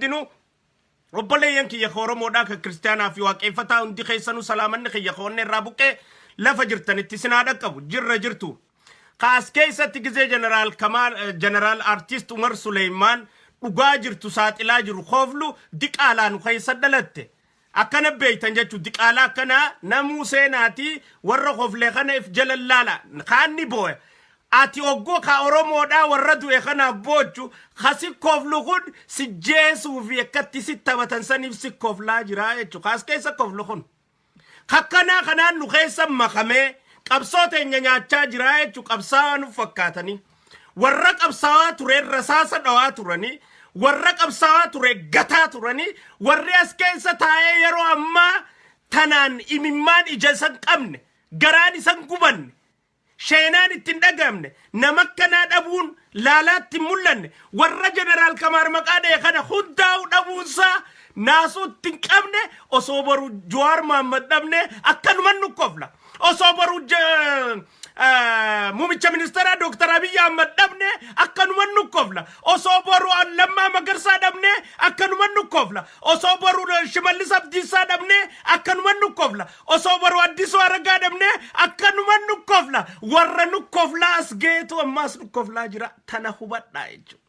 Hundinuu obboleeyyan kiyya ka Oromoodhaa, ka Kiristaanaa fi Waaqeeffataa, hundi keessanuu salaamanni kiyya ka onnee irraa buqqee lafa jirtanitti isin haa dhaqqabu. Jirra jirtu. Kaas keessatti gizee Jeneraal Kamaal, Jeneraal Artist Umar Suleymaan dhugaa jirtu saaxilaa jiru kooflu diqaalaa nu keessa dhalatte. Akkana beeytan jechuun diqaalaa akkanaa namuu seenaatii warra kofle kana if jala laala. Kaan ni booya. Ati oggoo ka Oromoodhaa warra du'e kanaaf boochu ka si koflu kun si jeesuu fi akkatti si taphatan saniif si koflaa jira jechuudha. Kaas keessa koflu kun. Kakkanaa kanaan nu keessa makamee qabsoo teenya nyaachaa jira jechuudha. Qabsaa'aa nu fakkaatanii. Warra qabsaa'aa ture rasaasa dhawaa turanii, warra qabsaa'aa ture gataa turanii, warri as keessa taa'ee yeroo ammaa tanaan imimmaan ija isan qabne, garaan isan gubanne, sheenaan itti hin dhaga'amne, nama akkanaa dhabuun laalaatti hin mul'anne, warra Jeneraal Kamaar maqaa dha'e kana hundaa'u dhabuunsaa naasuu itti hin qabne. Osoo boru Jawaar Mahaammad dhabne akkanuman nu kofla. Osoo boru muumicha ministeeraa Dooktar Abiyyi Ahmad dhabne akkanuman nu kofla. Osoo boru Lammaa Magarsaa dhabne akkanuman nu kofla. Osoo boru Shimallis Abdiisaa dhabne akkanuman nu kofla. Osoo boru Addisuu Araggaa dhabne akkanuman nu kofla. Warra nu koflaa as geetu ammaas nu koflaa jira. Tana hubadhaa jechuudha.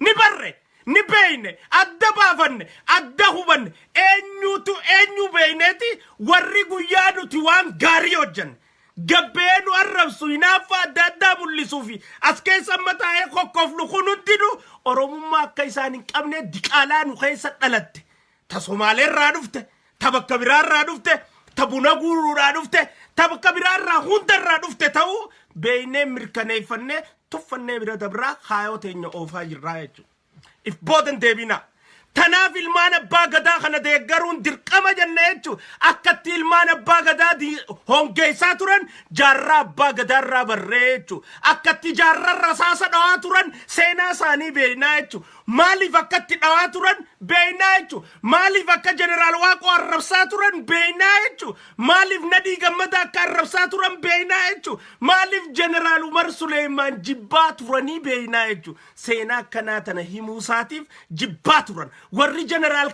Ni barre, ni beeyne, adda baafanne, adda hubanne, eenyuutu eenyu beeyneeti. Warri guyyaa nuti waan gaarii hojjanne gabbee nu arrabsu, hinaaffaa adda addaa mul'isuu fi as keessa amma taa'ee kokkoflu kun hundinuu Oromummaa akka isaan hin qabne diqaalaa nu keessa dhalatte, ta Somaaleerraa dhufte, ta bakka biraarraa dhufte, ta buna guuruudhaa dhufte, ta bakka biraarraa hundarraa dhufte ta'uu beeynee mirkaneeffannee tuffannee bira dabraa kaayoo teenya oofaa jirraa jechuudha. If boodan deebinaa. Tanaaf ilmaan abbaa gadaa kana deeggaruun dirqama jenna jechuudha. Akkatti ilmaan abbaa gadaa hongeessaa turan jaarraa abbaa gadaarraa barree jechuudha. Akkatti jaarraa rasaasa dhawaa turan seenaa isaanii beeknaa jechuudha. Maaliif akkatti dhawaa turan beeknaa jechuudha. Maaliif akka Jeneraal Waaqoo arrabsaa turan beeknaa jechuudha. Maaliif Nadhii Gammadaa akka arrabsaa turan beeknaa jechuudha. Maaliif Jeneraal Umar Suleemaan jibbaa turanii beeknaa jechuudha. Seenaa akkanaa tana himuu isaatiif jibbaa turan. Warri Jeneraal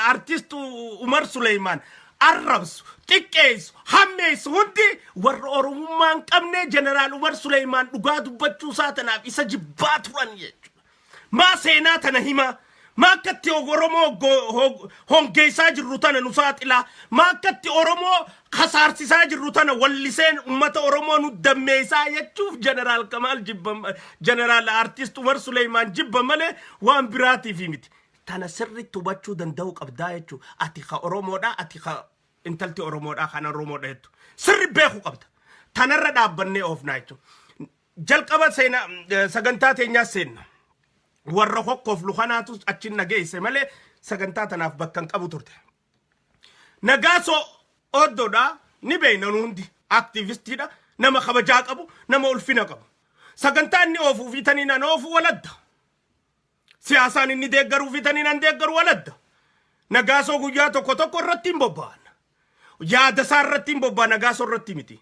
Artist Umar Suleemaan arrabsu, xiqqeessu, hammeessu hundi warra Oromummaa hin qabne. Jeneraal Umar Suleemaan dhugaa dubbachuu isaa tanaaf isa jibbaa turan jechuudha. Maa seenaa tana himaa? Maa akkatti Oromoo hongeessaa jirru tana nu saaxilaa? Maa akkatti Oromoo kasaarsisaa jirru tana walliseen uummata Oromoo nu dammeessaa jechuuf Jeneraal Kamaal jibba, Jeneraal Artist Umar Suleemaan jibba malee waan biraatiif miti. Tana sirriitti hubachuu danda'uu qabdaa jechuudha. Ati ka Oromoodhaa, ati ka intalti Oromoodhaa kan Oromoodha jettu. Sirri beekuu qabda. Tanarra dhaabbannee oofnaa jechuudha. Jalqaba seenaa sagantaa teenyaas seenna. Warra hokkoflu kanaatu achi na geesse malee sagantaa tanaaf bakka hin qabu turte. Nagaasoo Oddoodha ni beekna nu hundi. Aktiivistiidha, nama kabajaa qabu, nama ulfina qabu. Sagantaa inni oofuu fi taniin an oofu waladda. Siyaasaan inni deeggaruu fi taniin an deeggaru waladda. Nagaasoo guyyaa tokko tokko irratti hin bobba'an. Yaada isaa irratti hin bobba'an, Nagaasoo irratti miti.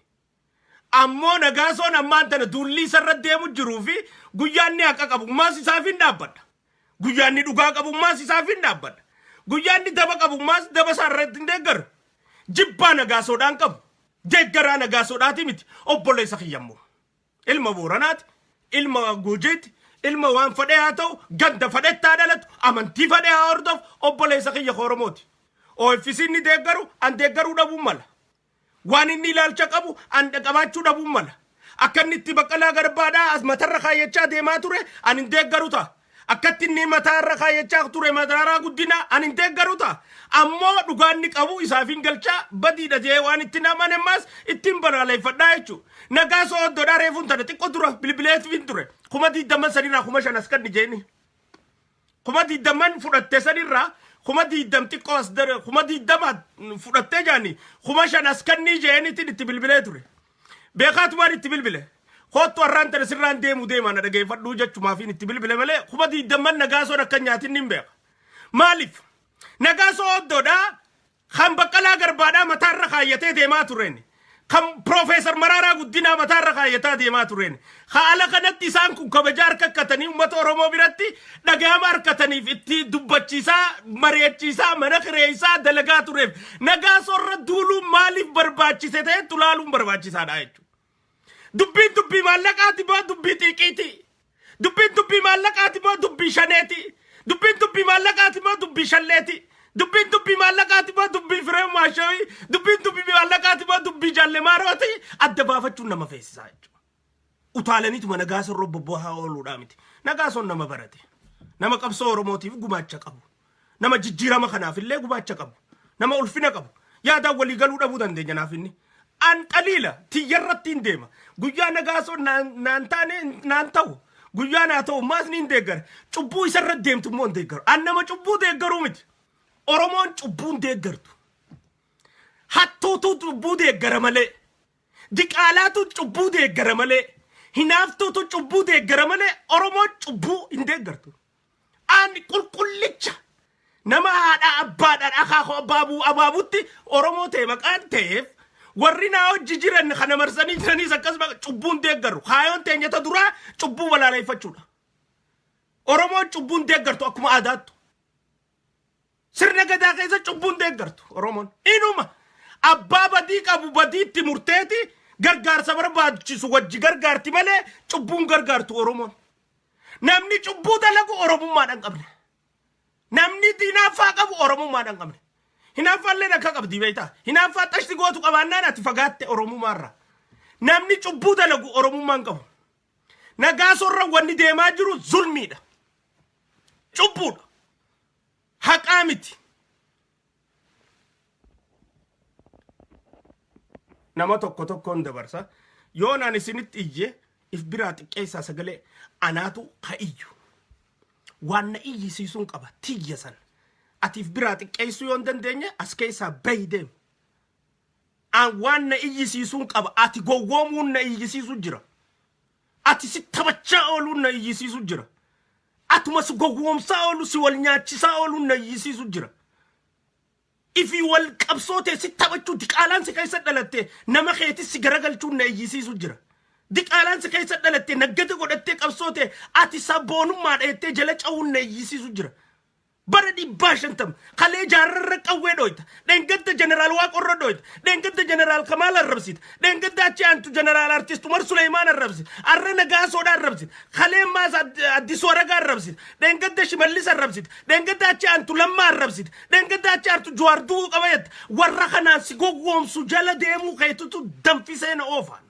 Ammoo Nagaasoon ammaan tana duulli isa irra deemu jiruu fi guyyaa inni haqa qabu maas isaaf hin dhaabbadha. Guyyaa inni dhugaa qabu maas isaaf hin dhaabbadha. Guyyaa inni daba qabu maas daba isaa irratti hin deeggaru. Jibbaa Nagaasoodhaan qabu. Deeggaraa Nagaasoodhaati miti. Obboleessa kiyyammoo. Ilma Booranaati. Ilma Gujiiti. Ilma waan fedhe haa ta'u, ganda fedhetti haa dhalatu, amantii fedhe haa hordofu, obboleessa kiyya Oromooti. OFC inni deeggaru an deeggaruu dhabuun mala. Waan inni ilaalcha qabu an qabaachuu dhabuun mala. Akka inni itti Baqqalaa Garbaadhaa as matarra kaayyachaa deemaa ture an hin deeggaru ta'a. Akkatti inni mataarra kaayyachaa ture Maraaraa Guddinaa an hin deeggaru ta'a. Ammoo dhugaa inni qabu isaaf hin galchaa, badiidha jee waan itti amane ammaas ittiin balaaleffadhaa jechuudha. Nagaasoo Oddoodhaa reefuun tana xiqqoo dura bilbileetu hin ture. 20,000 sanirraa 5,000 as kan jeeni. 20,000 fudhatte sanirraa 20,000 xiqqoo as dare, 20,000 fudhattee jaani 5,000 as kannii jeeniitiin itti bilbilee ture. Beekaatumaan itti bilbile. Koottu, har'aan tana sirraan deemu deemaa na dhageeffadhuu jechumaafin itti bilbile malee 20,000 Nagaasoon akka hin nyaatin hin beeka. Maaliif? Nagaasoo Oddoodhaa kan Baqqalaa Garbaadhaa mataarra kaayyatee deemaa tureen. Kan Piroofeesar Maraaraa Guddinaa mataarra kaayyataa deemaa tureen. Haala kanatti isaan kun kabaja harkakkatanii uummata Oromoo biratti dhagahama harkataniif itti dubbachiisaa, mari'achiisaa, mana kireessaa dalagaa tureef Nagaasoorra duuluun maaliif barbaachise ta'e tulaaluun barbaachisaadha jechuudha. Dubbiin dubbii maallaqaati moo dubbii xiiqiiti? Dubbiin dubbii maallaqaati moo dubbii shaneeti? Dubbiin dubbii maallaqaati moo dubbii shalleeti? Dubbiin dubbii maallaqaati moo dubbii firee maashawii? Dubbiin dubbii maallaqaati moo dubbii jaallemaarooti? Adda baafachuun nama feesisaa jechuudha. Utaalaniituma Nagaasoon irra bobbohaa ooluudhaa miti. Nagaasoon nama barate. Nama qabsoo Oromootiif gumaacha qabu. Nama jijjiirama kanaaf illee gumaacha qabu. Nama ulfina qabu. Yaadaan walii galuu dhabuu dandeenya naaf inni. An xaliila tiyyarratti hin deema. Guyyaa Nagaasoon naan taane naan ta'u. Guyyaa naa ta'u maas ni hin deeggara. Cubbuu isarra deemtu immoo hin deeggaru. An nama cubbuu deeggaruu miti. Oromoon cubbuu hin deeggartu. Hattuutu cubbuu deeggara malee. Diqaalaatu cubbuu deeggara malee. Hinaaftuutu cubbuu deeggara malee Oromoon cubbuu hin deeggartu. Ani qulqullicha nama haadha abbaadhaan akaakuu abaabuu abaabutti Oromoo ta'e maqaan ta'eef warri naa hojii jiran kana marsanii jiranis akkasuma cubbuun deeggaru. Kaayoon teenya ta duraa cubbuu balaaleffachuudha. Oromoon cubbuun deeggartu akkuma aadaattu. Sirna gadaa keessa cubbuun deeggartu Oromoon. Inuma abbaa badii qabu badiitti murteeti gargaarsa barbaachisu wajji gargaarti malee cubbuun gargaartu Oromoon. Namni cubbuu dalagu Oromummaadhaan qabne. Namni hinaaffaa qabu Oromummaadhaan qabne. Hinaaffaallee akka qabdi beektaa. Hinaaffaa xashti gootu qabaannaan ati fagaatte Oromummaarraa. Namni cubbuu dalagu Oromummaan qabu. Nagaasorra wanni deemaa jiru zulmiidha. Cubbuudha. Haqaa miti. Nama tokko tokkoon dabarsa. Yoo naan isinitti iyye if biraa xiqqeessaa sagalee anaatu ka iyyu. Waan na iyyisiisuun qaba tiyya san. Ati if biraa xiqqeessuu yoo hin dandeenye as keessaa bahi deemu. An waan na iyyisiisuun qaba. Ati gowwoomuun na iyyisiisu jira. Ati si taphachaa ooluun na iyyisiisu jira. Atuma si gowwoomsaa oolu si wal nyaachisaa ooluun na iyyisiisu jira. Ifii wal qabsoo ta'e si taphachuu diqaalaan si keessa dhalatte nama keetis si garagalchuun na iyyisiisu jira. Diqaalaan si keessa dhalatte naggata godhattee qabsoo ta'e ati sabboonummaadha jettee jala ca'uun na iyyisiisu jira. Bara 150 kalee jaarrarra qawwee dhooyta. Dheengadda Jeneraal Waaqorra dhooyta. Dheengadda Jeneraal Kamaal arrabsita. Dheengadda achi aantu Jeneraal Artist Umar Suleymaan arrabsita. Arra Nagaasoodha arrabsita. Kalee maas Addisuu Aragaa arrabsita. Dheengadda Shimallis arrabsita. Dheengadda achi aantu Lammaa arrabsita. Dheengadda achi aantu Jawaar du'uu qaba jetta. Warra kanaan si gowwoomsu jala deemuu keetutu danfisee na oofaan.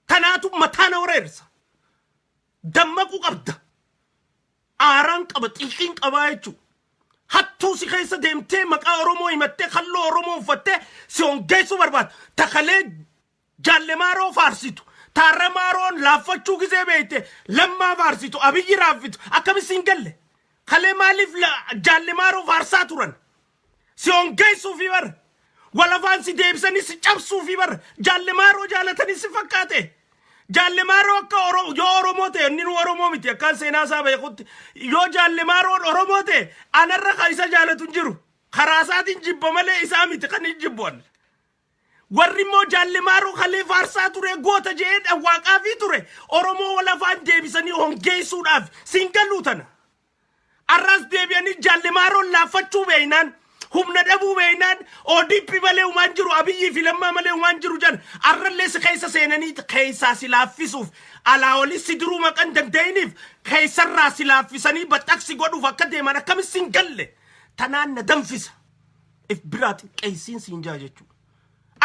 Tanaatu mataa na wareersa. Dammaquu qabda. Aaraan qaba, xiiqiin qabaa jechuudha. Hattuu si keessa deemtee maqaa Oromoo himattee kalloo Oromoo uffattee si hongeessuu barbaadu. Takalee jaalle maaroo faarsitu. Taarra maaroon laaffachuu gisee beekte lammaa faarsitu abiyyi raaffitu akkami siin galle. Kalee maaliif jaalle maaroo faarsaa turan? Si hongeessuufi bara. Walafaan si deebisanii si cabsuufi bara. Jaalle maaroo jaalatanii si fakkaate. Jaalle maaroo akka yoo Oromoo ta'e inni nu Oromoo miti akkaan seenaa isaa beekutti yoo jaalle maaroon Oromoo ta'e anarra kan isa jaalatu hin jiru. Karaa isaatiin jibba malee isaa miti kan hin jibbu ani. Warri immoo jaalle maaroo kalee faarsaa ture goota jedhee dhawwaaqaafii ture Oromoo walafaan deebisanii hongeessuudhaaf siin galuu tana. Arraas deebi'anii jaalle maaroon laaffachuu beeynaan humna dhabuu beeynaan ODP malee humaan jiru Abiyyii fi Lammaa malee humaan jiru jan arrallee si keessa seenanii keessaa si laaffisuuf alaa olii si diruu maqan danda'iniif keessarraa si laaffisanii baxxaqsi godhuuf akka deeman akkamis sin galle tanaan na danfisa if biraa xiqqeessiin siin jaa jechuudha.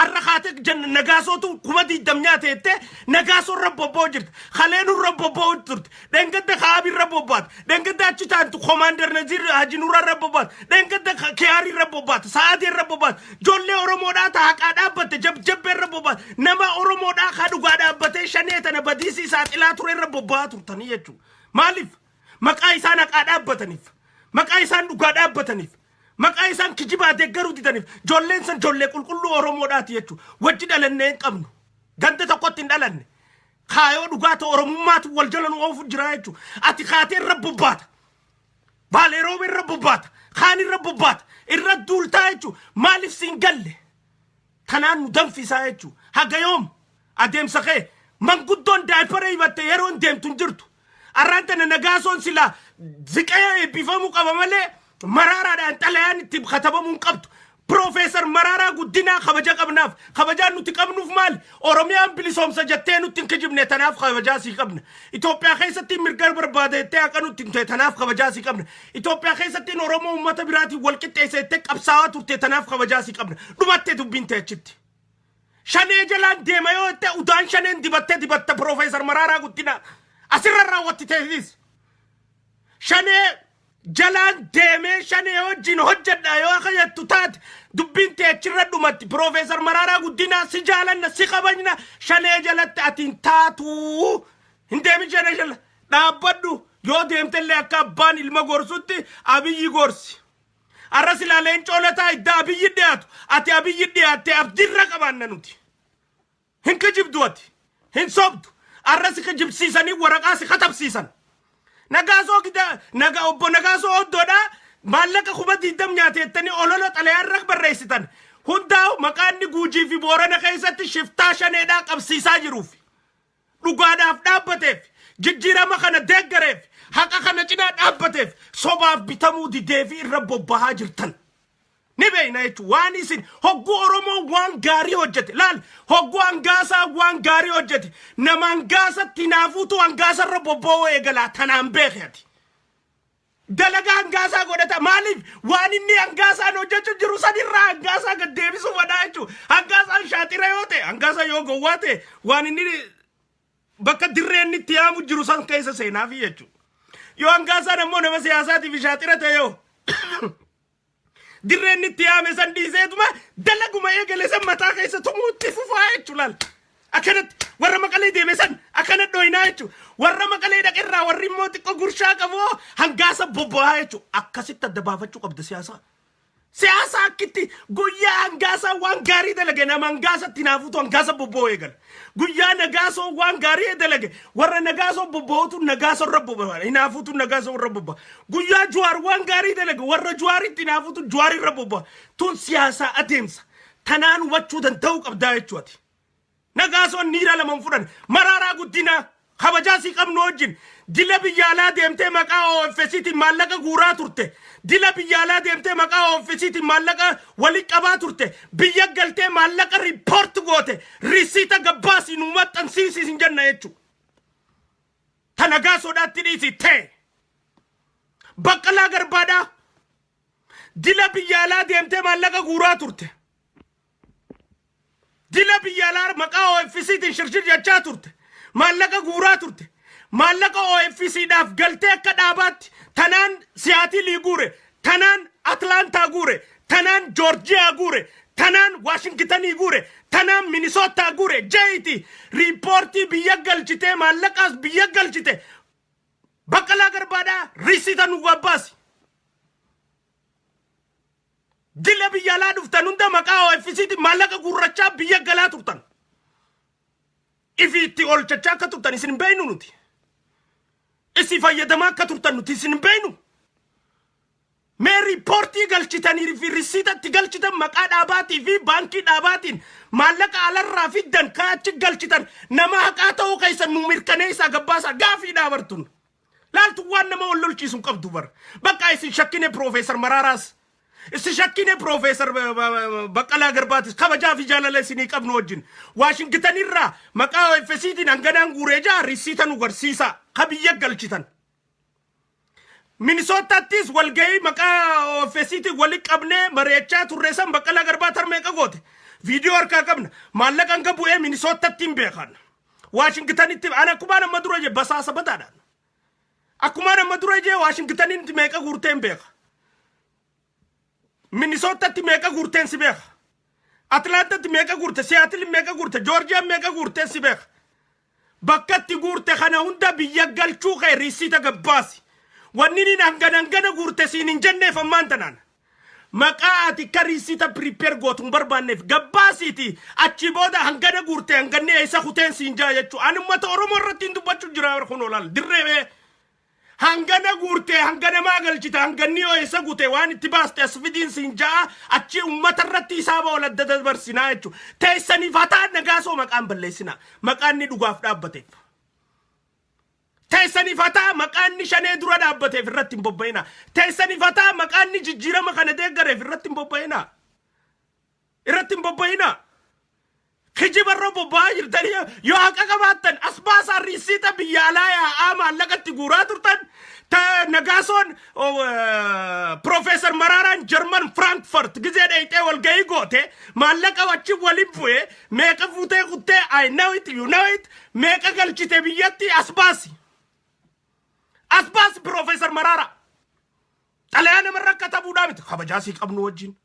Arra kaatee jenna nagaasootu 20,000 nyaate jettee nagaasoo irra bobba'u jirti. Kalee nurra bobba'u turte. Dheengadda kaabii irra bobbaate. Dheengadda achi taantu komaander Naziir Haji Nuuraa irra bobbaate. Dheengadda Kiyaarii irra bobbaate. Sa'aatii irra bobbaate. Ijoollee Oromoodhaa ta haqaa dhaabbatte jabjabbee irra bobbaate. Nama Oromoodhaa ka dhugaa dhaabbatee shanee tana badiisii saaxilaa ture irra bobba'aa turtanii jechuudha. Maaliif? Maqaa isaan haqaa dhaabbataniif. Maqaa isaan dhugaa dhaabbataniif. Maqaa isaan kijibaa deeggaruu didaniif ijoolleen san ijoollee qulqulluu Oromoodhaati jechuudha. Wajji dhalannee hin qabnu. Ganda tokkotti hin dhalanne. Kaayoo dhugaa ta'e Oromummaatu wal jala nu oofu jira jechuudha. Ati kaatee irra bobbaata. Baalee rooba irra bobbaata. Kaan irra bobbaata. Irra duultaa jechuudha. Maaliif siin galle? Tanaan nu danfisaa jechuudha. Haga yoom adeemsa kee manguddoon diaper hibatte yeroon deemtu hin jirtu. Arraan tana Nagaasoon silaa ziqee eebbifamuu qaba malee Maraaraadhaan xalayaan itti katabamuu hin qabdu. Piroofeesar Maraaraa Guddinaa kabaja qabnaaf. Kabajaan nuti qabnuuf maali? Oromiyaan bilisoomsa jettee nutti hin kijibne, tanaaf kabajaa sii qabna. Itoophiyaa keessatti mirga barbaada jettee haqa nutti hin ta'e, tanaaf kabajaa sii qabna. Itoophiyaa keessatti Oromoo uummata biraatiin wal qixxeessa jettee qabsaa'aa turte, tanaaf kabajaa sii qabna. Dhumattee dubbiin ta'e achitti. Shanee jalaan deema yoo jette, udaan shaneen dibattee dibatta. Piroofeesar Maraaraa Guddinaa asirra raawwatti teesis. Shanee jalaan deemee shanee wajjin hojjedha yoo akka jettu taate, dubbiin tee achirra dhumatti. Piroofeesar Maraaraa Guddinaa, si jaalanna, si kabajna, shanee jalatti ati hin taatu. Hin deemin, shanee jala dhaabbadhu. Yoo deemtellee akka abbaan ilma gorsutti Abiyyi gorsi. Arra silaa Leencoo Lataa iddaa Abiyyi dhiyaatu ati Abiyyi dhiyaattee abdiirra qabaanna nuti. Hin kijibdu ati. Hin sobdu. Arra si kijibsiisanii waraqaa si katabsiisan. Nagaasoo gida naga obbo Nagaasoo Oddoodha maallaqa 20,000 nyaateettanii olola xalayaa irra barreessitan. Hundaa'u maqaan inni Guujii fi Boorana keessatti shiftaa shaneedhaa qabsiisaa jiruuf. Dhugaadhaaf dhaabbateef, jijjiirama kana deeggareef, haqa kana cinaa dhaabbateef, sobaaf bitamuu didee fi irra bobbahaa jirtan. Ni beekna jechuun waan isin hogguu Oromoo waan gaarii hojjete laal, hogguu hangaasaa waan gaarii hojjete, nama hangaasatti hinaafuutu hangaasa irra bobba'uu eegalaa. Tanaan beeke ati. Dalagaa hangaasaa godhata. Maaliif? Waan inni hangaasaan hojjechuu jiru sanirraa hangaasaa gad deebisuu fadhaa jechuudha. Hangaasaan shaaxira yoo ta'e, hangaasaa yoo gowwaa ta'e, waan inni bakka dirree inni itti yaamu jiru san keessa seenaafi jechuudha. Yoo hangaasaan ammoo nama siyaasaatiif shaaxira ta'e, yoo dirreen inni itti yaame san dhiiseetuma dalaguma eegale san mataa keessa tumuu itti fufaa jechuu laal. Akkanatti warra Maqalee deeme san akkana dhoyinaa jechuu. Warra Maqalee dhaqerraa warri immoo xiqqoo gurshaa qabu hangaasa bobba'aa jechuu. Akkasitti adda baafachuu qabda siyaasaa. Siyaasa akkitti guyyaa hangaasaa waan gaarii dalage, nama hangaasatti naafuutu hangaasa bobba'uu eegala. Guyyaa Nagaasoo waan gaarii dalage, warra Nagaasoo bobba'uutu Nagaasoo irra bobba'a. Hinaafuutu Nagaasoo irra bobba'a. Guyyaa Juwaar waan gaarii dalage, warra Juwaaritti hinaafuutu Juwaar irra bobba'a. Tun siyaasaa adeemsa. Tanaan hubachuu danda'uu qabdaa jechuuti. Nagaasoon niira lama hin fudhan. Maraaraa Guddinaa kabajaa sii qabnu wajjin dila biyya alaa deemtee maqaa OFCtiin maallaqa guuraa turte. Dila biyya alaa deemtee maqaa OFCtiin maallaqa walitti qabaa turte. Biyya galtee maallaqa report goote. Risiita gabbaasii nu maxxansiisi hin jenna jechuudha. Ta Nagaasoodhaatti dhiisi ta'e. Baqqalaa Garbaadhaa dila biyya alaa deemtee maallaqa guuraa turte. Dila biyya alaa maqaa OFCtiin shirshir jechaa turte. Maallaqa guuraa turte. Maallaqa OFCdhaaf galtee akka dhaabaatti tanaan Siyaatilii guure, tanaan Atlaantaa guure, tanaan Joorjiyaa guure, tanaan Waashingitanii guure, tanaan Minisootaa guure jeeti riippoortii biyya galchitee maallaqaas biyya galchite. Baqqalaa Garbaadhaa, risiita nu gabbaasi. Dila biyya alaa dhuftan hunda maqaa OFCtiin maallaqa guurrachaa biyya galaa turtan. Ifi itti oolchachaa akka turtan isin hin beeknu nuti. Isin fayyadamaa akka turtan nuti isin hin beeknu. Mee riippoortii galchitanii fi risiita itti galchitan, maqaa dhaabaatii fi baankii dhaabaatiin maallaqa alarraa fiddan kaachi galchitan, nama haqaa ta'uu keessan nu mirkaneessaa gabbaasaa gaafii dhaabartun. Laaltu, waan nama wal lolchiisu hin qabdu bar. Bakka isin shakkine Piroofeesar Maraaraas. Isin shakkine Piroofeesar Baqqalaa Garbaatis kabajaa fi jaalala isinii qabnu wajjin. Waashingitan irraa maqaa OFCtiin hanganaan guuree jaa risiita nu garsiisaa ka biyya galchitan. Minisootaattis walgahii maqaa OFCtiin walitti qabnee mari'achaa turre san Baqqalaa Garbaa tarmeeqa goote. Viidiyoo harkaa qabna. Maallaqa hanga bu'ee Minisootatti hin beekan. Waashingitanitti ani akkumaan amma dura jee basaasa bataadhaan. Akkumaan amma dura jee Waashingitanitti meeqa guurteen beeka. Minisootatti meeqa guurteen si beeka. Atlaantatti meeqa guurte, Siyaatil meeqa guurte, Joorjiyaan meeqa guurteen si beeka. Bakka itti guurte kana hunda biyya galchuu kee riisiita gabbaasi. Wanni inni hangana hangana guurte siin hin jenneef ammaan tanaan. Maqaa ati akka riisiita prepare gootu hin barbaanneef gabbaasiiti achi booda hangana guurte, hanganni eessa kuteen siin jaa jechuudha. Ani uummata Oromoo irratti hin dubbachuu jira kun olaal dirree bee. Hangana guurtee, hangana maa galchite, hanganni yoo eessa guute, waan itti baaste as fidiin siin ja'a. Achi ummata irratti hisaaba ol adda dabarsinaa jechuudha. Teessaniif hataa Nagaasoo maqaan balleessinaa. Maqaan inni dhugaaf dhaabbateef. Teessaniif hataa maqaan inni Shanee dura dhaabbateef irratti hin bobba'inaa. Teessaniif hataa maqaan inni jijjiirama kana deeggareef irratti hin bobba'inaa. Irratti hin bobba'inaa. Kijibarra bobba'aa jirtanii, yoo haqa qabaattan as baasaa riisiita. Biyya alaa yaa'aa maallaqatti guuraa turtan. Ta Nagaasoon, Profeesar Maraaraan Jarman Frankfurt gizee dheeyxee walgahii goote maallaqa achi waliin bu'e meeqa fuutee kuttee? I know it, you know it. Meeqa galchite biyyatti? As baasi. As baasi, Profeesar Maraaraa. Xalayaa namarra katabuudhaa miti, kabajaa sii qabnu wajjin.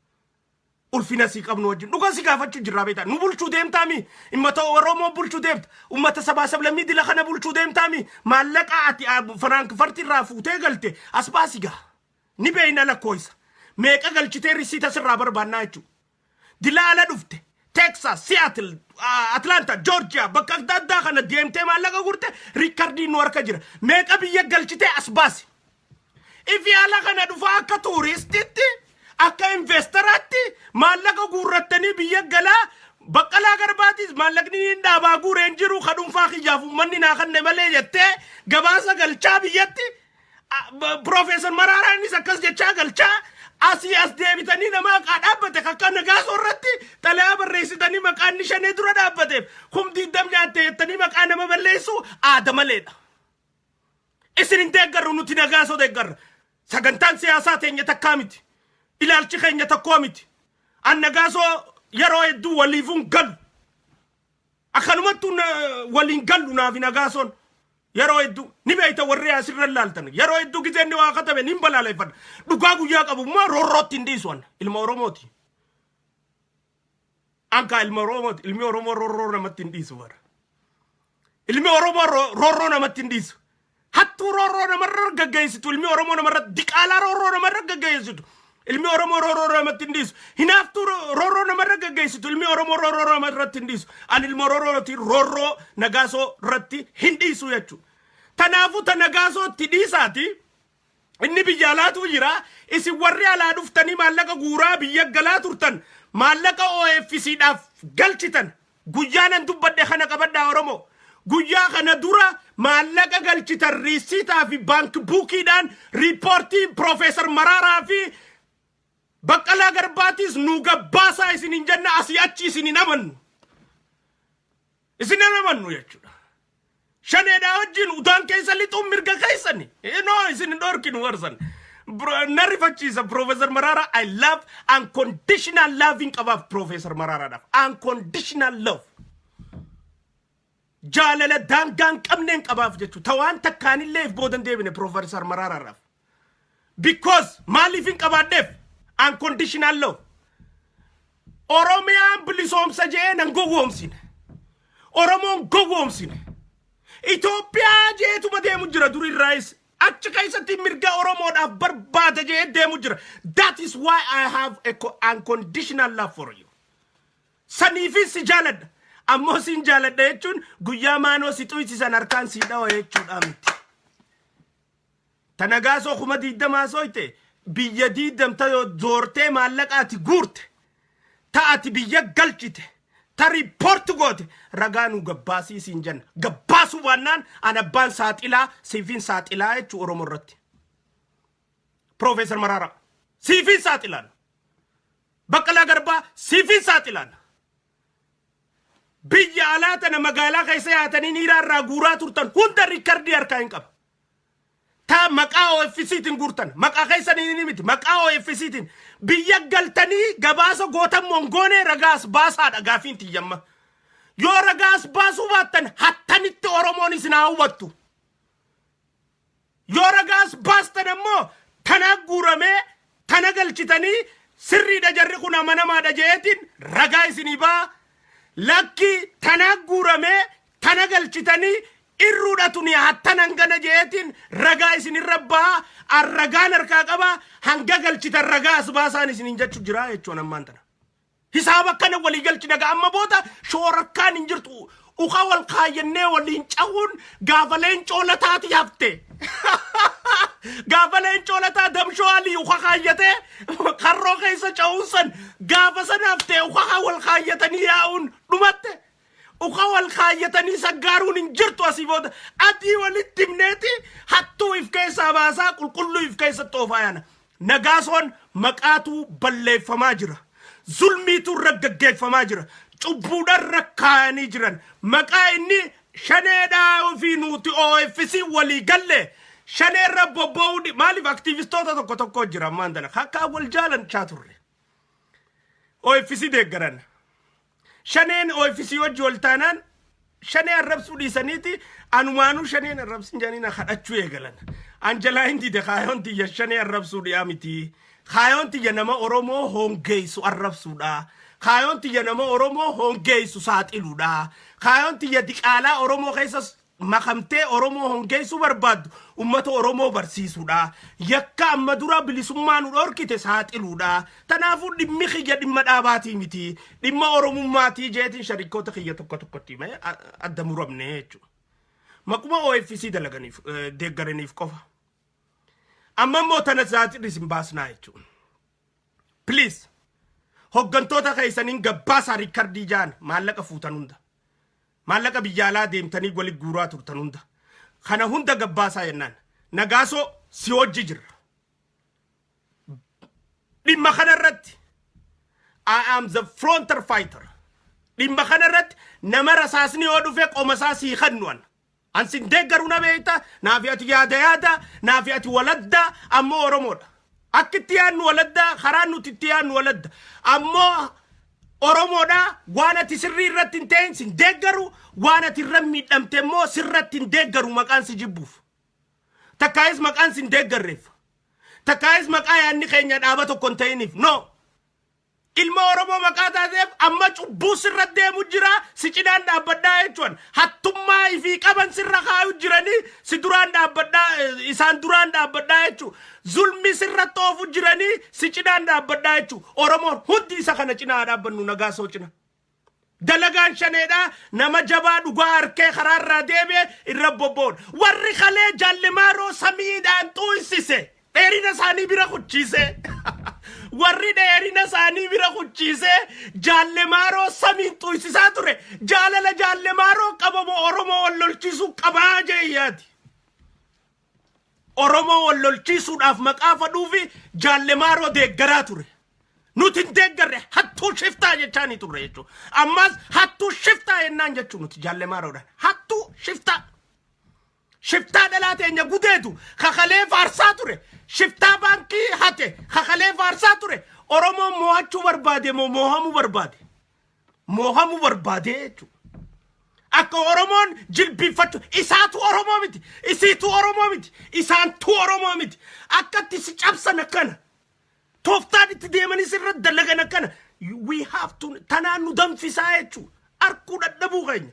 Ulfina sii qabnu wajjin dhuga si gaafachuu jirraa. Beektaa, nu bulchuu deemtaami, ummata Oromoo bulchuu deemta, ummata sabaa sablammii dila kana bulchuu deemtaami. Maallaqa ati Firaankifarti irraa fuutee galte as baasi gaa, ni beeyna. Lakkooysa meeqa galchitee, risiita sirraa barbaannaa jechuudha. Dila ala dhufte, Texas, Seattle, Atlanta, Georgia, bakka adda addaa kana deemtee maallaqa gurte, recordiin nu harka jira. Meeqa biyya galchitee, as baasi. Ifi ala kana dhufaa akka tuuristitti, akka investoraatti maallaqa guurrattanii biyya galaa. Baqqalaa Garbaatis maallaqni inni dhaabaa guureen jiru ka dhuunfaa kiyyaaf uummanni naa kanne malee jettee gabaasa galchaa biyyatti. Profeesar Maraaraanis akkas jechaa galchaa. Asii as deebitanii nama haqaa dhaabbate kakka Nagaasoo irratti xalayaa barreessitanii maqaan inni Shanee dura dhaabbateef 20,000 nyaatte jettanii maqaa nama balleessu aada maleedha. Isin hin deeggarru, nuti Nagaasoo deeggarra. Sagantaan siyaasaa teenya takkaa miti. Ilaalchi keenya tokkoo miti. An Nagaasoo yeroo hedduu waliifuun galu. Akkanumattuu waliin gallu naafi Nagaasoon. Yeroo hedduu ni beeyta, warri asirra ilaaltan. Yeroo hedduu gizeen inni waa katabe ni balaaleffadha. Dhugaa guyyaa qabu immoo roorrootti hin dhiisu an. Ilma Oromooti. Ankaa ilma Oromooti. Ilmi Oromoo roorroo namatti hin dhiisu bara. Ilmi Oromoo roorroo namatti hin dhiisu. Hattuu roorroo namarra gaggeessitu, ilmi Oromoo namarra diqaalaa roorroo namarra gaggeessitu. Ilmi Oromoo roorroo namatti hin dhiisu. Hinaaftuu roorroo namarra gaggeessitu, ilmi Oromoo roorroo namarratti hin dhiisu. Ani ilma Oromooti, roorroo Nagaasoo irratti hin dhiisu jechuudha. Tanaafuu ta Nagaasoo itti dhiisaati. Inni biyya alaatu jira. Isin warri alaa dhuftanii maallaqa guuraa biyya galaa turtan, maallaqa OFCdhaaf galchitan, guyyaa nan dubbadhe kana qabadhaa, Oromoo. Guyyaa kana dura maallaqa galchitan riisiitaa fi bank bookiidhaan riippoortii Piroofeesar Maraaraa fi Baqqalaa Garbaatis nu gabbaasaa isin hin jenna. Asii achi isin hin amannu. Isin hin amannu jechuudha. Shaneedhaa wajjin udaan keessa lixuun mirga keessani. No, isin hin dhorkinu warsan. Na rifachiisa Piroofeesar Maraaraa. I love, unconditional loving qabaaf Piroofeesar Maraaraadhaaf. Unconditional love. Jaalala daangaa hin qabneen qabaaf jechuudha. Ta waan takkaanillee if boodan deebine Piroofeesar Maraaraadhaaf. Because maaliif hin qabaadheef unconditional love? Oromiyaan bilisoomsa jee nan gowwoomsine. Oromoon gowwoomsine. Itoophiyaa jeetuma deemu jira durirraayis. Achi keessatti mirga Oromoodhaaf barbaada jee deemu jira. That is why I have a unconditional love for you. Saniifis si jaaladha. Ammoo sin jaaladha jechuun guyyaa maanoo si xuysisan harkaan si dhawa jechuudha miti. Ta Nagaasoo 20,000 soyte, biyya diidamta zoortee maallaqa ati guurte, ta ati biyya galchite, ta riippoorti goote ragaa nu gabbaasii siin jenna. Gabbaasuu baannaan an abbaan saaxilaa siifin saaxilaa jechuu Oromoo irratti. Piroofeesar Maraaraa siifin saaxilaan. Baqqalaa Garbaa siifin saaxilaan. Biyya alaa tana magaalaa keessa yaatanii niiraa irraa guuraa turtan hunda recordii harkaa hin qaba. Ta maqaa OFCtiin guurtan, maqaa keessanii ni miti, maqaa OFCtiin biyya galtanii gabaasa gootan mongoonee ragaas baasaadha gaafiin tiyyamma. Yoo ragaas baasuu baattan hattanitti Oromoon isin haa hubattu. Yoo ragaas baastan ammoo tana guuramee tana galchitanii sirriidha, jarri kun amanamaadha jeetiin ragaa isinii baa. Lakki, tana guuramee tana galchitanii irruudha tuni hattan hangana jeetiin ragaa isinirra baa. Ragaan harkaa qaba, hanga galchitan ragaa as baasaan isinin jechu jira jechuun ammaan tana. Hisaaba akkana walii galchina gaa. Amma booda shoorakkaan hin jirtu. Uka wal kaayyannee waliin cahuun gaafa leencoo lataati hafte. Gaafa Leencoo Lataa Damshoo Alii uka kaayyatee karroo keessa ca'uun san gaafa sanaaf ta'e uka wal kaayyatanii yaa'uun dhumatte. Uka wal kaayyatanii saggaaruun hin jirtu. Asii booda adii walitti himneeti hattuu if keessaa baasaa, qulqulluu if keessatti oofaa yaana. Nagaasoon maqaatu balleeffamaa jira. Zulmiitu irra gaggeeffamaa jira. Cubbuudhaan rakkaayanii jiran. Maqaa inni shaneedhaa fi nuti OFC walii galle shaneerra bobba'uu maaliif aktiivistoota tokko tokko jira ammaan tana akka wal jaalan turre. OFC deeggaran. Shaneen OFC wajji wal taanaan shanee arrabsuu dhiisaniiti anumaanuu shaneen arrabsin jedhanii na kadhachuu eegalan. An jalaa hin dide. Kaayoon tiyya shanee arrabsuu dhiyaa miti. Kaayoon tiyya nama Oromoo hongeessu arrabsuudha. Kaayoon tiyya nama Oromoo hongeessu saaxiluudha. Kaayoon tiyya diqaalaa Oromoo keessa makamtee Oromoo hongeessuu barbaaddu ummata Oromoo barsiisuudha. Yakka amma dura bilisummaa nu dhorkite saaxiluudha. Tanaafuu dhimmi kiyya dhimma dhaabaatii miti. Dhimma Oromummaatii jeetiin sharikoota kiyya tokko tokkotti himee adda muramne jechuudha. Maquma OFC dalaganiif, deeggaraniif qofa. Amma immoo tana saaxilli isin baasnaa jechuudha. Please, hoggantoota keessaniin gabbaasaa record jaan maallaqa fuutan hunda. Maallaqa biyya alaa deemtanii wali guuraa turtan hunda. Kana hunda gabbaasaa jennaan. Nagaasoo, si hojji jirra. Dhimma kanarratti I am the frontier fighter. Dhimma kanarratti nama rasaasni yoo dhufe qoma isaa sii kennu an. An sin deeggaru na beekta, naafi ati yaada yaada, naafi ati waladda, ammoo Oromoodha. Akka itti yaadnu waladda, karaan nuti itti yaadnu waladda. Ammoo Oromoodha. Waan ati sirrii irratti hin ta'in sin deeggaru, waan ati irra miidhamte immoo sirratti hin deeggaru maqaan si jibbuuf. Takkaayis maqaan sin deeggarreef. Takkaayis maqaa yaadni keenya dhaaba tokko hin ta'iniif. No. Ilma Oromoo maqaa taateef amma cubbuu sirra deemu jira, si cinaan dhaabbadhaa jechuun. Hattummaa ifii qaban sirra kaayu jiranii, si duraan dhaabbadhaa, isaan duraan dhaabbadhaa jechuun. Zulmi sirra xoofu jiranii, si cinaan dhaabbadhaa jechuun. Oromoon hundi isa kana cinaa dhaabbannu, Nagaasoo cina. Dalagaan shaneedha nama jabaa dhugaa harkee karaarraa deebi'e irra bobbo'uudha. Warri kalee Jaallimaaroo samiidhaan xuuysise, dheerina isaanii bira kuchiise. Warri dheerina isaanii bira kuchiise Jaallimaaroo samiin xuuysisaa ture. Jaalala Jaallimaaroo qabamu Oromoo wal lolchiisuu qabaa jeeyyaati. Oromoo wal lolchiisuudhaaf maqaa fadhuu fi Jaallimaaroo deeggaraa ture. Nuti hin deeggarre, hattuu shiftaa jechaanii turre jechuudha. Ammas hattuu shiftaa jennaan jechuun nuti Jaallimaaroodhaan. Hattuu shiftaa. Shiftaa dhalaa teenya gudeetu kakalee faarsaa ture. Shiftaa baankii hate kakalee faarsaa ture. Oromoon mo'achuu barbaade moo moohamuu barbaade? Moohamuu barbaade jechuudha. Akka Oromoon jilbiinfachuu isaatu Oromoo miti. Isiitu Oromoo miti. Isaantu Oromoo miti. Akkatti si cabsan akkana. Tooftaan itti deemanii sirra dalagan akkana. We have to tanaan nu danfisaa jechuudha. Arkuu dadhabuu keenya.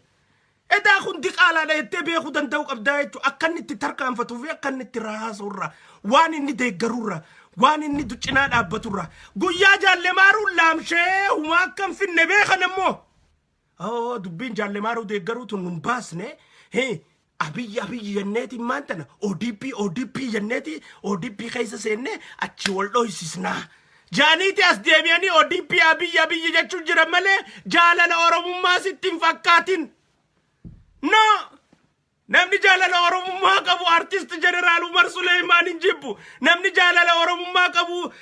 Edaa kun diqaalaadha jettee beekuu danda'uu qabdaa jechuudha. Akka inni itti tarkaanfatuu fi akka inni itti raasuu, waan inni deeggarurraa, waan inni cinaa dhaabbaturraa. Guyyaa Jaallemaaruun laamshee humaa akka hin finne beekan ammoo. Oh, dubbiin Jaallemaruu deeggaruu tun nun baasne. Hee, Abiyyi Abiyyi jenneeti maan tana ODP ODP jenneeti ODP keessa seenne achi wal dhoysisnaa. Jaaniiti as deebi'anii ODP Abiyyi Abiyyi jechuun jiran malee jaalala Oromummaa sitti hin fakkaatin. No! Namni jaalala Oromummaa qabu artist Jeneraal Umar Suleemaan hin jibbu. Namni jaalala Oromummaa qabu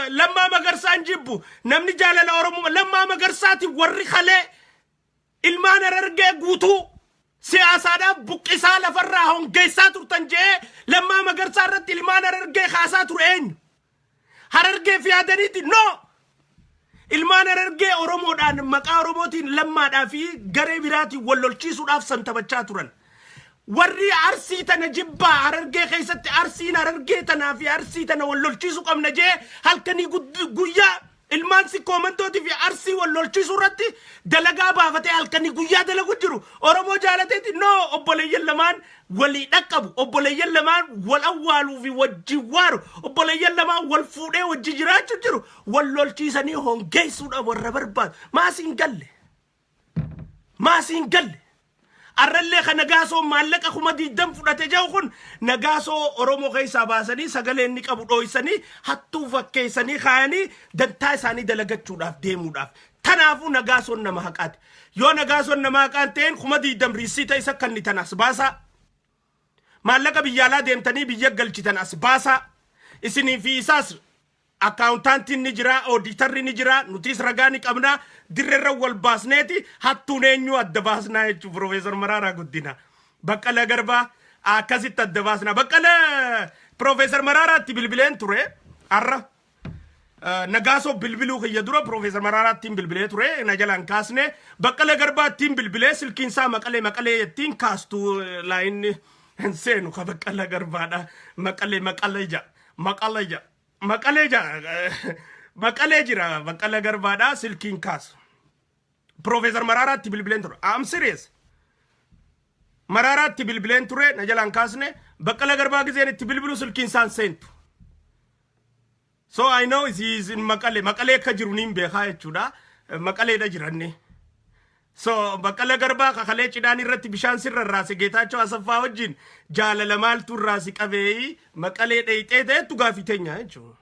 Lammaa Magarsaa hin jibbu. Namni jaalala Oromummaa Lammaa Magarsaati warri kalee ilmaan Harargee guutuu siyaasaadhaaf buqqisaa lafarraa hongeessaa turtan je'ee Lammaa Magarsaa irratti ilmaan Harargee kaasaa ture eenyu? Harargee fi yaadaniiti? No! Ilmaan Harargee Oromoodhaan maqaa Oromootiin Lammaadhaa fi garee biraatiin wal lolchiisuudhaaf san taphachaa turan. Warri Arsii tana jibbaa Harargee keessatti Arsiin Harargee tanaa fi Arsii tana wal lolchiisuu qabna jee halkanii guyyaa ilmaan Sikkoomantootii fi Arsii wal lolchiisuu irratti dalagaa baafatee halkanii guyyaa dalagu jiru. Oromoo jaalateeti? No, obboleeyyan lamaan walii dhaqqabu, obboleeyyan lamaan wal awwaaluu fi wajjin waaru, obboleeyyan lamaan wal fuudhee wajji jiraachuu jiru. Wal lolchiisanii hongeessuudhaaf warra barbaadu. Maasiin galle. Maasiin galle. Arrallee ka Nagaasoo maallaqa 20,000 fudhate jedhu kun, Nagaasoo Oromoo keessaa baasanii, sagalee inni qabu dhooysanii, hattuu fakkeessanii kaayanii dantaa isaanii dalagachuudhaaf deemuudhaaf. Tanaafuu Nagaasoon nama haqaati. Yoo Nagaasoon nama haqaan ta'een, 20,000 riisiita isa kannitan as baasaa. Maallaqa biyya alaa deemtanii biyya galchitan as baasaa. Isinii fi isaas accountantiin ni jira, auditorri ni jira, nutis ragaa ni qabna, dirreerra wal baasneeti hattuun eenyu adda baasnaa jechuun Piroofeesar Maraaraa Guddina. Baqqala Garbaa akkasitti adda baasna. Baqqala Piroofeesar Maraaraatti bilbileen ture har'a. Nagaasoo bilbiluu kiyya dura Piroofeesar Maraaraattiin bilbilee ture, na jalaan kaasne. Baqqala Garbaattiin bilbilee, silkiin isaa Maqalee Maqalee jettiin kaastu, lineni hin seenu ka Baqqala Garbaadha. Maqalee Maqalee ja, Maqalee ja, Maqalee ja, Maqalee jira Baqqala Garbaadha, silkiin kaasu. Piroofeesar Maraaraatti bilbileen ture. I'm serious. Maraaraatti bilbileen ture, na jalaan kaasne. Baqqala Garbaa gizeen itti bilbilu silkiin isaan seentu. So I know he is in Maqalee. Maqalee akka jiru niin beekaa jechuudha. Maqaleedha jiranni. So Baqqala Garbaa kakalee cidhaan irratti bishaan sirra raase, Geetaachoo Asaffaa wajjin jaalala maaltu irraa si qabeeyi Maqalee dheeyxee ta'ettu gaafii teenya jechuudha.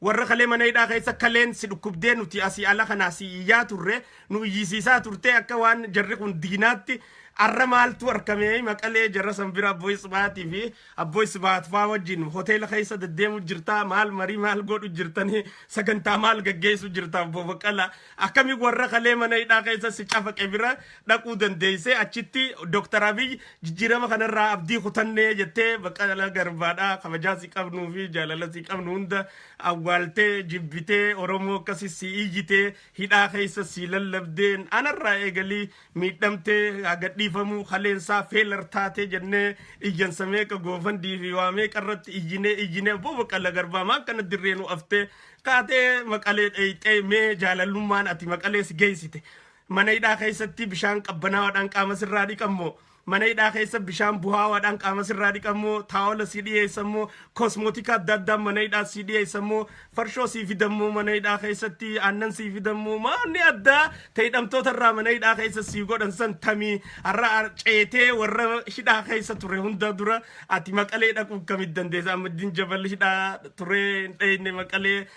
Warra kalee mana hidhaa keessa kaleen si dhukkubdee, nuti asii ala kanaa si iyyaa turre, nu iyyisiisaa turte akka waan jarri kun diinaatti, arra maaltu argame? Maqalee jarra san bira Abbooy Sibaatii fi Abbooy Sibaat faa wajjin hoteela keessa deddeemu jirtaa, maal marii maal godhu jirtanii, sagantaa maal gaggeessu jirta? Obbo Baqqala, akkami warra kalee mana hidhaa keessa si cafaqe bira dhaquu dandeessee, achitti Dooktar Abiy jijjiirama kanarraa abdii kutannee jettee, Baqqala Garbaadhaa kabajaa si qabnuu fi jaalala si qabnu hunda awwaaltee, jibbitee, Oromoo akkasi si iyyitee, hidhaa keessa si lallabdeen, anarraa eegalii miidhamtee gadhiifamuu, kaleensaa failure taatee jennee iyyansa meeqa GoFundMe fi waa meeqa irratti iyyinee iyyinee, Obbo Baqqala Garbaa maa akkana dirree nu aftee kaatee Maqalee dheeyxee? Mee jaalalummaan ati Maqalee si geessite, mana hidhaa keessatti bishaan qabbanaawaadhaan qaama sirraa dhiqammoo, mana hidhaa keessa bishaan buhaawaadhaan qaama sirraa dhiqammoo, taawala si dhiyeessammoo, cosmetic adda addaa mana hidhaa si dhiyeessammoo, farshoo sii fidammoo, mana hidhaa keessatti aannan sii fidammoo, maanni addaa ta'e hidhamtoota irraa mana hidhaa keessa sii godhan san tamii? Har'a ceetee warra hidhaa keessa ture hunda dura ati Maqalee dhaquu kamit dandeessa? Ahmadiin Jabal hidhaa ture, hin dheyne Maqalee.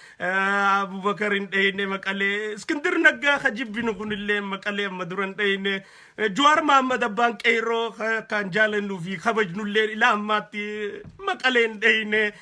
Abubakar hin dheyne Maqalee. Iskindir Naggaa ka jibbinu kunillee Maqalee amma dura hin dheyne. Jawaar Mahammad, abbaan qeerroo kan jaalannuu fi kabajnullee, ilaa ammaatti Maqalee hin dheyne.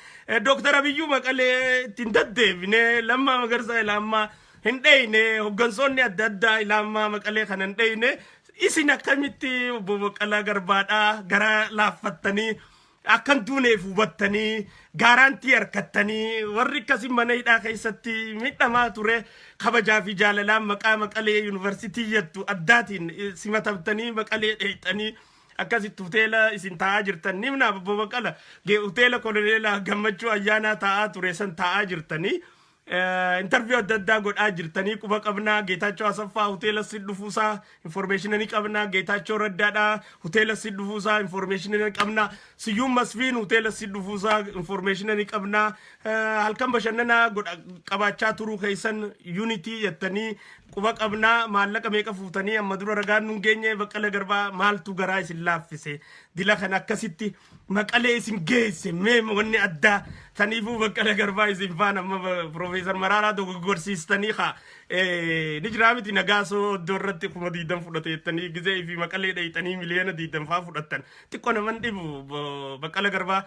Dooktar Abiyyuu Maqalee ittiin deddeebine. Lammaa Magarsaa ilaa ammaa hin dheyne. Hoggansoonni adda addaa ilaa ammaa Maqalee kana hin dheyne. Isin akkamitti, Obbo Baqqalaa Garbaadhaa, gara laaffattanii, akkan duuneef hubattanii, guarantee harkattanii, warri akkasii mana hidhaa keessatti miidhamaa ture kabajaa fi jaalalaan maqaa Maqalee Yuunivarsiitii jettu addaatiin simatamtanii Maqalee dheeyxanii, akkasitti hoteela isin taa'aa jirtan ni himna, Obbo Baqqala, hoteela Koloneela Gammachuu Ayyaanaa taa'aa ture san taa'aa jirtanii, interview adda addaa godhaa jirtanii quba qabnaa. Geetaachoo Asaffaa hoteela si dhufuusaa information ni qabnaa. Geetaachoo Raddaadhaa hoteela si dhufuusaa information ni qabnaa. Siyyuun Masfiin hoteela si dhufuusaa information ni qabnaa. Halkan bashannanaa godha qabaachaa turuu keessan Unity jettanii quba qabnaa. Maallaqa meeqa fuutanii amma dura ragaan nun geenye. Baqqala Garbaa, maaltu garaa isin laaffise dila kan akkasitti Maqalee isin geesse? Mee wanni addaa saniifuu Baqqala Garbaa isin faana amma Piroofeesar Maraaraa dogoggorsiistanii haa ni jiraa miti. Nagaasoo iddoo irratti 20,000 fudhate jettanii gizee fi Maqalee dheeyxanii 20,000,000 faa fudhattan xiqqoo naman dhibu. Baqqala Garbaa,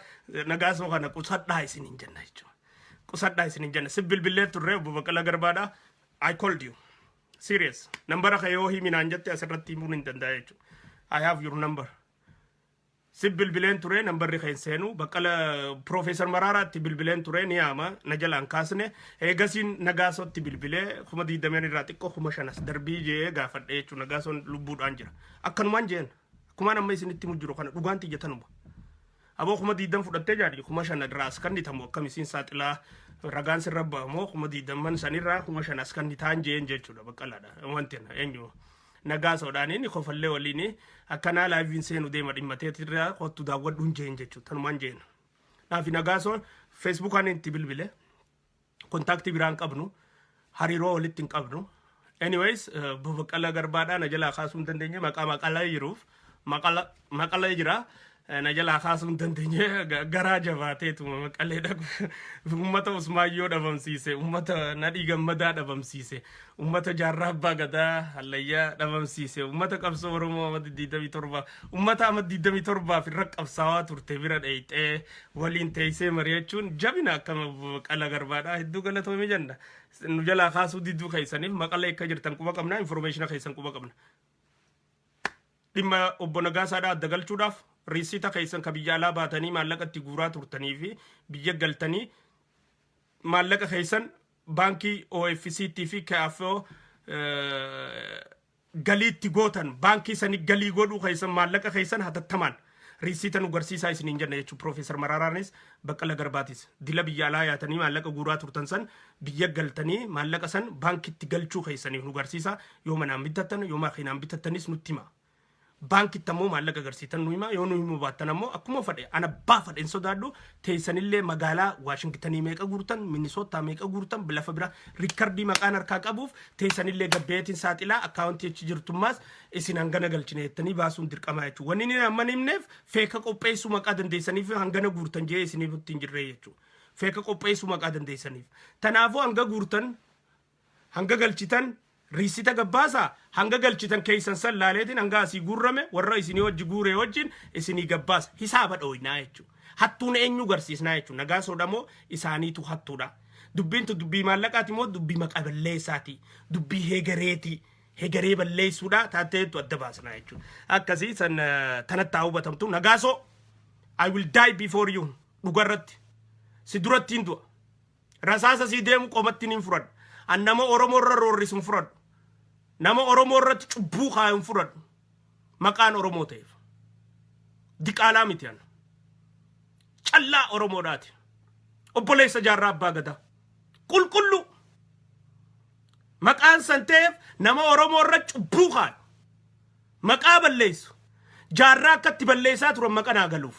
Nagaasoo kana qusadhaa isin hin jenna jechuudha. Qusadhaa isin hin jenna. Si bilbilee turre, Obbo Baqqala Garbaadha. I called you. Serious. Nambara ka yoo himinaan jette asirratti himuun hin danda'a jechuudha. I have your number. Si bilbileen ture, nambarri keen seenu. Baqqala Piroofeesar Maraaraatti bilbileen ture, ni yaama, na jalaan kaasne. Eegasiin Nagaasootti bilbilee, 20,000 irraa xiqqoo 5,000 as darbii jee gaafadhe jechuudha. Nagaasoon lubbuudhaan jira. Akkanumaan jeen. Akkumaan amma isinitti himu jiru kana, dhugaan xiyyatanuma. Aboo, 20,000 fudhattee jaadhi, 5,000 irraa as kan nitamu akkam isiin saaxilaa, ragaan sirra ba'amoo 20,000 sanirraa 5,000 as kan nitaan jeen jechuudha Baqqalaadha. Wanti eenyu Nagaasoodhaan inni kofallee waliin akkanaa liveiin seenu deema dhimmateetirraa kottu daawwadhuun jeen jechuudha. Tanumaan jeen. Naafi Nagaasoon Facebookaan itti bilbile, contact biraan qabnu, hariiroo walitti hin qabnu. Anyways, Baqqalaa Garbaadhaa na jalaa kaasuu hin dandeenye. Maqaa maqalaa jiruuf maqalee jira. Na jalaa kaasuu hin dandeenye. Garaa jabaateetuma maqalee dhaqu. Uummata Usmaayyoo dhabamsiise, uummata Nadhii Gammadaa dhabamsiise, uummata Jaarraa Abbaa Gadaa Hallayyaa dhabamsiise, uummata qabsoo Oromoo amma 27, uummata amma 27 irra qabsaawaa turte bira dheeyxee waliin teessee mari'achuun jabina akkama. Baqqalaa Garbaadhaa, hedduu galatoomii jenna. Nu jalaa kaasuu diduu keessaniif maqalee akka jirtan quba qabna, information keessan quba qabna. Dhimma obbo Nagaasaadhaa adda galchuudhaaf riisiita keessan ka biyya alaa baatanii maallaqa itti guuraa turtanii fi biyya galtanii maallaqa keessan baankii OFCT fi KFO galii itti gootan, baankii sanii galii godhuu keessan, maallaqa keessan hatattamaan riisiita nu garsiisaa isiniin jenna jechuudha. Piroofeesar Maraaraanis Baqqala Garbaatis dila biyya alaa yaatanii maallaqa guuraa turtan san biyya galtanii maallaqa san baankitti galchuu keessaniif nu garsiisaa. Yoo manaan bitattan, yoo makiinaan bitattanis nutti hima. Baankitti ammoo maallaqa agarsiitan nu hima. Yoo nu himuu baattan ammoo akkuma fedhe ana abbaa fedhe hin sodaadhu. Teessanillee magaalaa Waashingtanii meeqa guurtan, Minisootaa meeqa guurtan, lafa bira record maqaan harkaa qabuuf teessanillee gabbeetiin saaxilaa akkaawuntii achi jirtummaas isin hangana galchine jettanii baasuun dirqamaa jechuudha. Wanni inni amma hin himneef feeka qopheessuu maqaa dandeessaniif hangana guurtan jee isiniif ittiin jirree jechuudha. Feeka qopheessuu maqaa dandeessaniif. Tanaafuu hanga guurtan, hanga galchitan riisita gabbaasaa. Hanga galchitan keessan san laaleetiin hanga asii guurrame warra isinii wajji guuree wajjin isinii gabbaasa, hisaaba dhooynaa jechuudha. Hattuun eenyu garsiisnaa jechuudha. Nagaa soodhamoo isaaniitu hattuudha. Dubbiin tu dubbii maallaqaati moo dubbii maqa balleessaati? Dubbii heegareeti. Hegaree balleessuudha taateetu adda baasnaa jechuudha. Akkasii san tanatti haa hubatamtu. Nagaasoo, I will die before you, dhugarratti. Si duratti hin du'a. Rasaasa sii deemu qomatti niin fudhadhu. An nama Oromoo irra roorrisu hin fudhadhu. Nama Oromoo irratti cubbuu kaayu hin fudhadhu. Maqaan Oromoo ta'eef. Diqaalaa miti an. Callaa Oromoodhaati. Obboleessa Jaarraa Abbaa Gadaa. Qulqulluu. Maqaan san ta'eef nama Oromoo irra cubbuu kaayu. Maqaa balleessu. Jaarraa akkatti balleessaa turan maqanaa galuuf.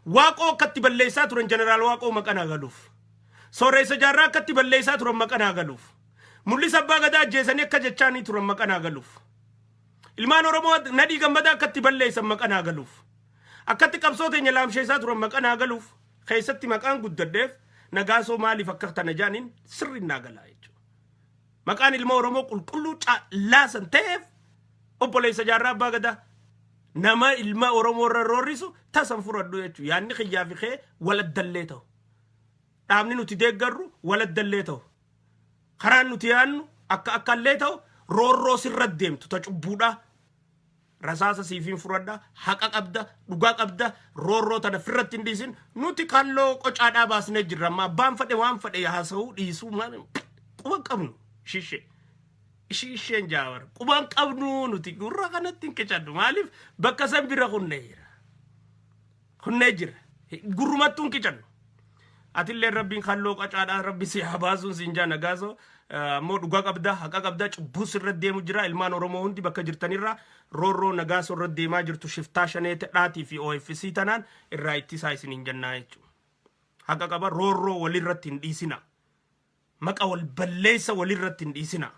Waaqoo akkatti balleessaa turan, Jeneraal Waaqoo maqanaa galuuf. Sooressa Jaarraa akkatti balleessaa turan maqanaa galuuf. Mul'isa Abbaa Gadaa ajjeesanii akka jechaanii turan maqanaa galuuf. Ilmaan Oromoo Nadhii Gammadaa akkatti balleessan maqanaa galuuf. Akkatti qabsoo teenya laamsheessaa turan maqanaa galuuf. Keessatti maqaan guddadheef Nagaasoo maaliif akka tana jaaniin sirri naa galaa jechuudha. Maqaan ilma Oromoo qulqulluu caalaa san ta'eef obboleessa Jaarraa Abbaa Gadaa nama ilma Oromoo irra roorrisu tasan fudhadhu jechuudha. Yaadni kiyyaa fi kee waladdallee ta'u. Dhaabni nuti deeggarru waladdallee ta'u. Karaan nuti yaadnu akka akkallee ta'u, roorroo sirra deemtu ta cubbuudhaa. Rasaasa siifiin fudhadha, haqa qabda, dhugaa qabda, roorroo tana firratti hin dhiisin. Nuti kalloo qocaadhaa baasnee jirra. Amma abbaan fedhe waan fedhe haasa'uu dhiisuu maal quba qabnu shishee. Ishii isheen jaawar quban qabnu, nuti gurra kanatti hin qicadhu. Maaliif bakka san bira kunnee jira. Kunnee jira. Gurrumattuu hin qicannu. Atillee rabbiin kalloo qacaadhaa rabbi si haa baasuun siin jaa. Nagaasoo ammoo dhugaa qabda, haqa qabda, cubbuu sirra deemu jira. Ilmaan Oromoo hundi bakka jirtanirra roorroo Nagaasoo irra deemaa jirtu shiftaa shanee dhaatii fi OFC tanaan irraa ittisaa isiniin jennaa jechuudha. Haqa qaba, roorroo walirratti hin dhiisina. Maqa wal balleessa walirratti hin dhiisina.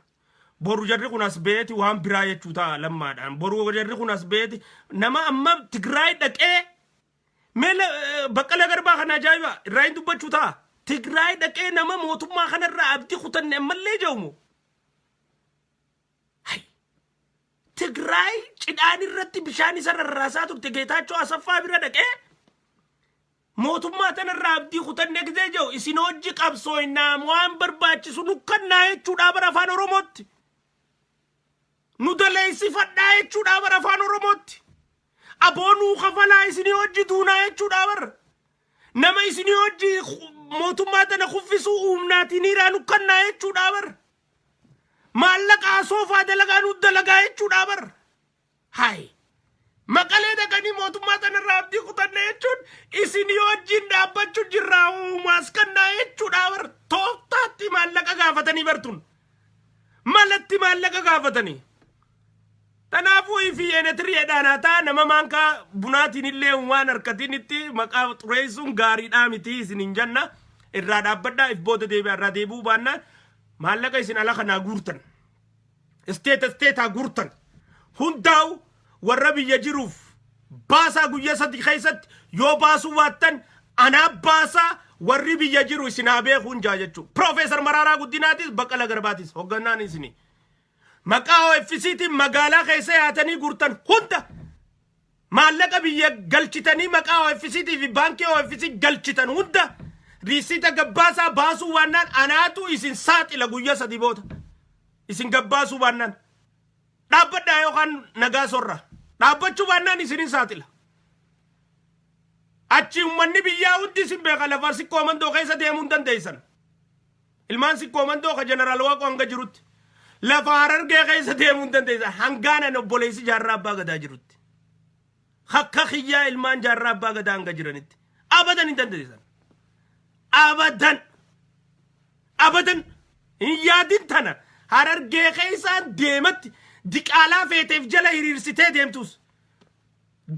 Boru jarri kun as beeti waan biraa jechuu ta'a lammaadhaan. Boru jarri kun as beeti nama amma Tigraay dhaqee mee Baqqala Garbaa kana ajaa'iba irraa hin dubbachuu ta'a. Tigraay dhaqee nama mootummaa kanarraa abdii kutanne ammallee jedhamu. Hay. Tigraay cidhaan irratti bishaan isa rarraasaa turte Geetaachoo Asaffaa bira dhaqee mootummaa tanarraa abdii kutanne gizee jedhu, isin hojii qabsooynaa waan barbaachisu nu kannaa jechuudha bara afaan Oromootti. Nu daleessifadhaa jechuudha bara afaan Oromootti. Aboo nuu kafalaa, isinii hojii duunaa jechuudha bara. Nama isinii hojii mootummaa tana kuffisuu uumnaatiin hiiraa nu kannaa jechuudha bara. Maallaqa asoofaa dalagaa nu dalagaa jechuudha bara. Hai. Maqalee dhaqanii mootummaa tanarraa abdii kutanne jechuun isinii wajjin dhaabbachuu jirraa uumaas kannaa jechuudha bara. Tooftaatti maallaqa gaafatanii bartun. Malatti maallaqa gaafatanii. Kanaafuu ifi eenetiriidhaan haa ta'a, nama maankaa bunaatiin illee waan harkatiin itti maqaa xureessuun gaariidhaa miti isin hin janna. Irraa dhaabbadhaa, if booda deebi'a. Irraa deebi'uu baannaan maallaqa isin ala kanaa guurtan. State aa guurtan hundaa'u warra biyya jiruuf baasaa. Guyyaa 3 keessatti yoo baasuu baattan anaa baasaa, warri biyya jiru isin haa beekuun jaa jechuudha. Piroofeesar Maraaraa Guddinaatis, Baqqala Garbaatis hoggannaan isinii. Maqaa OFCtiin magaalaa keessa yaatanii guurtan hunda, maallaqa biyya galchitanii maqaa OFCtii fi baankii OFC galchitan hunda riisiita gabbaasaa. Baasuu baannaan anaatu isin saaxila. Guyyaa 3 booda isin gabbaasuu baannaan, dhaabbadhaa yookaan nagaa sorra dhaabbachuu baannaan isinin saaxila. Achi uummanni biyyaa hundi isin beeka. Lafa Sikkoo Mandoo keessa deemuu hin dandeessan. Ilmaan Sikkoo Mandoo ka Jeneraal Waaqoo hanga jirutti. Lafa Harargee keessa deemuu hin dandeessan. Hangaanan obboleessi Jaarraa Abbaa Gadaa jirutti. Hakka kiyyaa ilmaan Jaarraa Abbaa Gadaa hanga jiranitti. Abadan hin dandeessan. Abadan. Abadan. Hin yaadin tana. Harargee keessaan deematti diqaalaa feeteef jala hiriirsitee deemtus.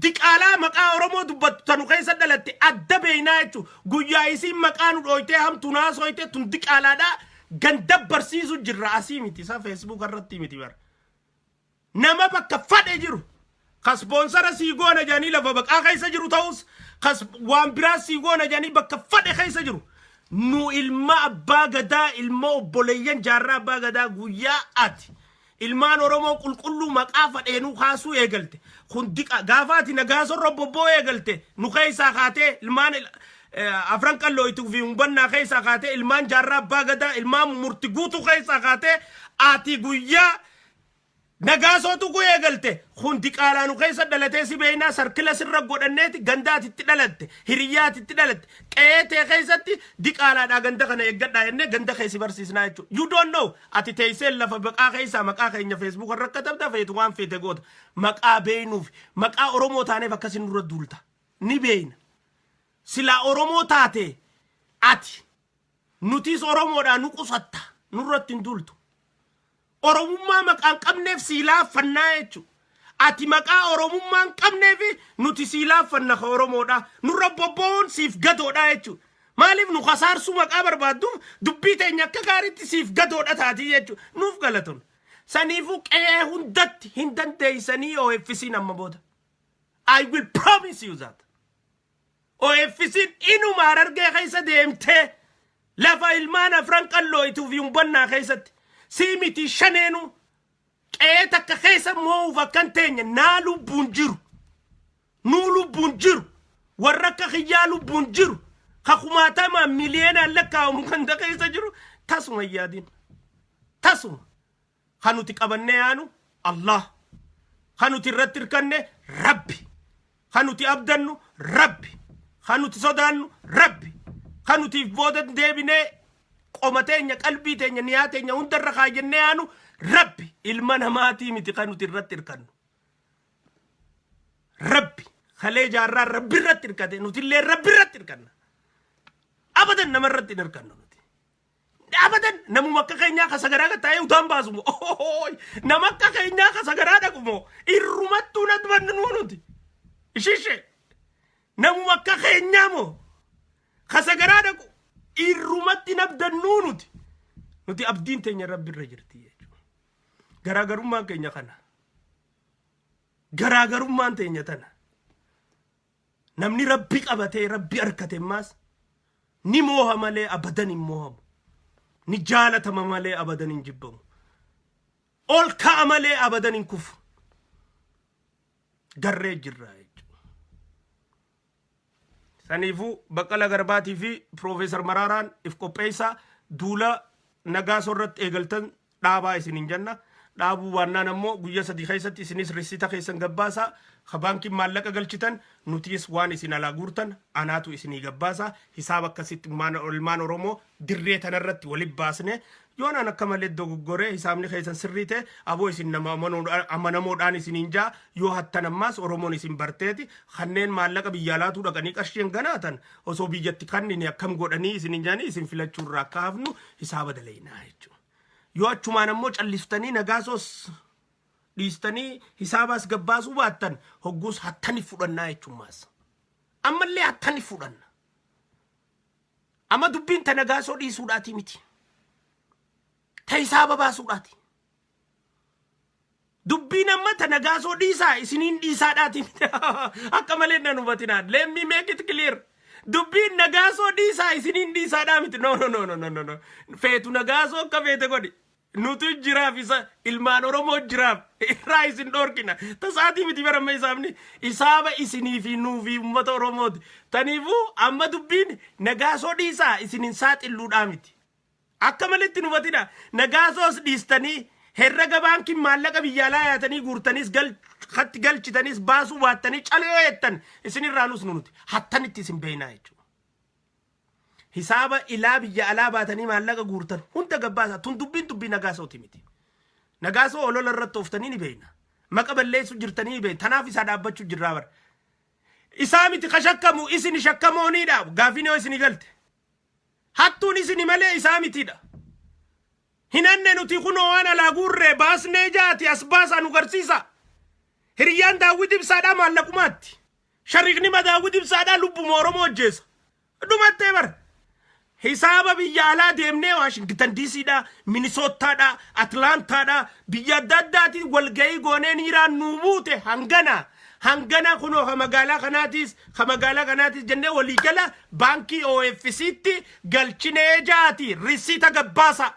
Diqaalaa maqaa Oromoo dubbattu tanu keessa dhalatte adda beeynaa jechuun guyyaa isiin maqaa nu dhooytee hamtu naasoyte tun diqaalaadhaa ganda barsiisu jirra. Asii miti, isa Facebook irratti miti bara. Nama bakka fadhe jiru ka sponsor sii goona jedhanii lafa baqaa keessa jiru ta'us, kas waan biraa sii goona jedhanii bakka fadhe keessa jiru, nu ilma Abbaa Gadaa, ilma obboleeyyan Jaarraa Abbaa Gadaa, guyyaa ati ilmaan Oromoo qulqulluu maqaa fadheenuu kaasuu eegalte kun diqa. Gaafa ati nagaa sorra bobboo eegalte, nu keessaa kaatee ilmaan Afran Qallooyituu fi Humbannaa keessaa kaatee, ilmaan Jaarraa Abbaa Gadaa, ilmaan Murti Guutuu keessaa kaatee, ati guyyaa Nagaasootu ku eegalte kun diqaalaa nu keessa dhalatee si beeynaa. Sarkila sirra godhanneeti ganda atitti dhalatte, hiriyyaa atitti dhalatte, qe'ee tee keessatti diqaalaadhaa ganda kana eeggadhaa jennee ganda keessi barsiisnaa jechuudha. You don't know, ati teessee lafa baqaa keessaa maqaa keenya Facebook irra katabda, feetu waan feete goota. Maqaa beeynuuf, maqaa Oromoo taaneef akkasin nurra duulta ni beeyna. Silaa Oromoo taate ati nutis Oromoodhaa nu qusatta, nurratti hin duultu. Oromummaa maqaan qabneef sii laaffannaa jechuudha. Ati maqaa Oromummaa hin qabneef nuti sii laaffanna ka Oromoodha. Nurra bobba'uun siif gadoodha jechuudha. Maaliif nu kasaarsuu maqaa barbaadduuf dubbii teenya akka gaariitti siif gadoodha taatii jechuudha. Nuuf galatoon. Saniifuu qe'ee hundatti hin dandeessanii OFC'n amma booda. I will promise you that. OFC'n inuma Harargee keessa deemtee lafa ilmaan Afran Qallooyituu fi Humbannaa keessatti sii miti, shaneenu qe'ee takka keessa moo'uuf akkan teenya naa lubbuun jiru, nuu lubbuun jiru, warra akka kiyyaa lubbuun jiru ka kumaatamaan miliyoonaan lakkaa'amu ganda keessa jiru tasuma hin yaadin. Tasuma kan nuti qabannee yaanu Allah, kan nuti irratti hirkanne Rabbi, kan nuti abdannu Rabbi, kan nuti sodaannu Rabbi, kan nuti booda deebinee qoma teenya, qalbii teenya, niyaa teenya hundarra kaayyannee yaanu Rabbi. Ilma namaatii miti kan nuti irratti hirkannu. Rabbi kalee Jaarraa Rabbi irratti hirkate, nutillee Rabbi irratti hirkanna. Abadan nama irratti hin hirkannu nuti. Abadan. Namuma akka keenyaa ka sagaraa gattaa'ee utaan baasu moo, nama akka keenyaa ka sagaraa dhaqu moo, irrumattuu natti bannuu nuti ishishe namuma akka keenyaa moo ka sagaraa dhaqu irrumatti nabdannuu nuti. Nuti abdiin teenya Rabbi irra jirti jechuudha. Garaagarummaan keenya kana. Garaagarummaan teenya tana. Namni Rabbi qabatee Rabbi harkate maas ni mooha malee abadan hin moohamu. Ni jaalatama malee abadan hin jibbamu. Ol ka'a malee abadan hin kufu. Garree jirra jechuudha. Saniifuu Baqqala Garbaatii fi Piroofeesar Maraaraan if qopheessaa, duula nagaa sorratti eegaltan dhaabaa isin hin jenna. Dhaabuu baannaan ammoo guyyaa 3 keessatti isinis risita keessan gabbaasaa, ka baankiin maallaqa galchitan, nutis waan isin alaa guurtan anaatu isinii gabbaasaa. Hisaaba akkasitti ilmaan Oromoo dirree tanarratti walit baasne, yoonaan akka malee dogoggoree hisaabni keessan sirrii ta'e, aboo isin nama amanamoodhaan isiniin jaa. Yoo hattan ammaas Oromoon isin barteeti, kanneen maallaqa biyya alaatuu dhaqanii qarshiin ganaatan osoo biyyatti kannini akkam godhanii isiniin jaanii isin filachuu irraa akka hafnu hisaaba dalaynaa jechuudha. Yoo achumaan ammoo calliftanii nagaasoos dhiistanii hisaabaas gabbaasuu baattan, hogguus hattani fudhannaa jechuun ammallee hattani fudhanna. Amma dubbiin ta nagaasoo dhiisuudhaati miti. Ta hisaaba baasuudhaati. Dubbiin amma ta Nagaasoo dhiisaa isiniin dhiisaadhaati akka malee nan hubatinaa. Let me make it clear. Dubbiin Nagaasoo dhiisaa isiniin dhiisaadhaa miti. No, no, no, no, no, no, no. Feetu Nagaasoo akka feete godhi. Nutu jiraaf, isa ilmaan Oromoo jiraaf irraa isin dhorkina. Tasaatii miti baramma isaafni isaaba isinii fi nuu fi uummata Oromooti. Taniifuu amma dubbiin Nagaasoo dhiisaa isinin saaxilluudhaa miti. Akka malitti nu hubatina. Nagaasoos dhiistanii herrega baankiin maallaqa biyya alaa yaatanii guurtaniis hatti galchitaniis baasuu baattanii calee yoo jettan isinirraa nus nuti hattanitti isin beeynaa jechuudha. Hisaaba ilaa biyya alaa baatanii maallaqa guurtan hunda gabbaasaa. Tun dubbiin dubbii Nagaasooti miti. Nagaasoo olola irratti ooftanii ni beeyna. Maqa balleessuu jirtanii ni beeyna. Tanaaf isaa dhaabbachuu jirraa bara. Isaa miti ka shakkamu, isin shakkamooniidha. Gaafiin yoo isinii galte. Hattuun isini malee isaa mitiidha. Hin hanne nuti, kunoo waan alaa guurree baasnee jaati as baasaa nu garsiisa. Hiriyyaan Daawwit Ibsaadhaa maallaqumaatti. Shariikni Daawwit Ibsaadhaa lubbuma Oromoo hojjeessa. Dhumattee bara. Hisaaba biyya alaa deemnee Waashingtan DCdha, Minisootaadha, Atlaantaadha, biyya adda addaatiin walgahii goonee niiraan nuu buute hangana. Hangana kunoo ka magaalaa kanaatiis ka magaalaa kanaatiis jennee waliigala baankii OFCtti galchinee jaati risiita gabbaasa.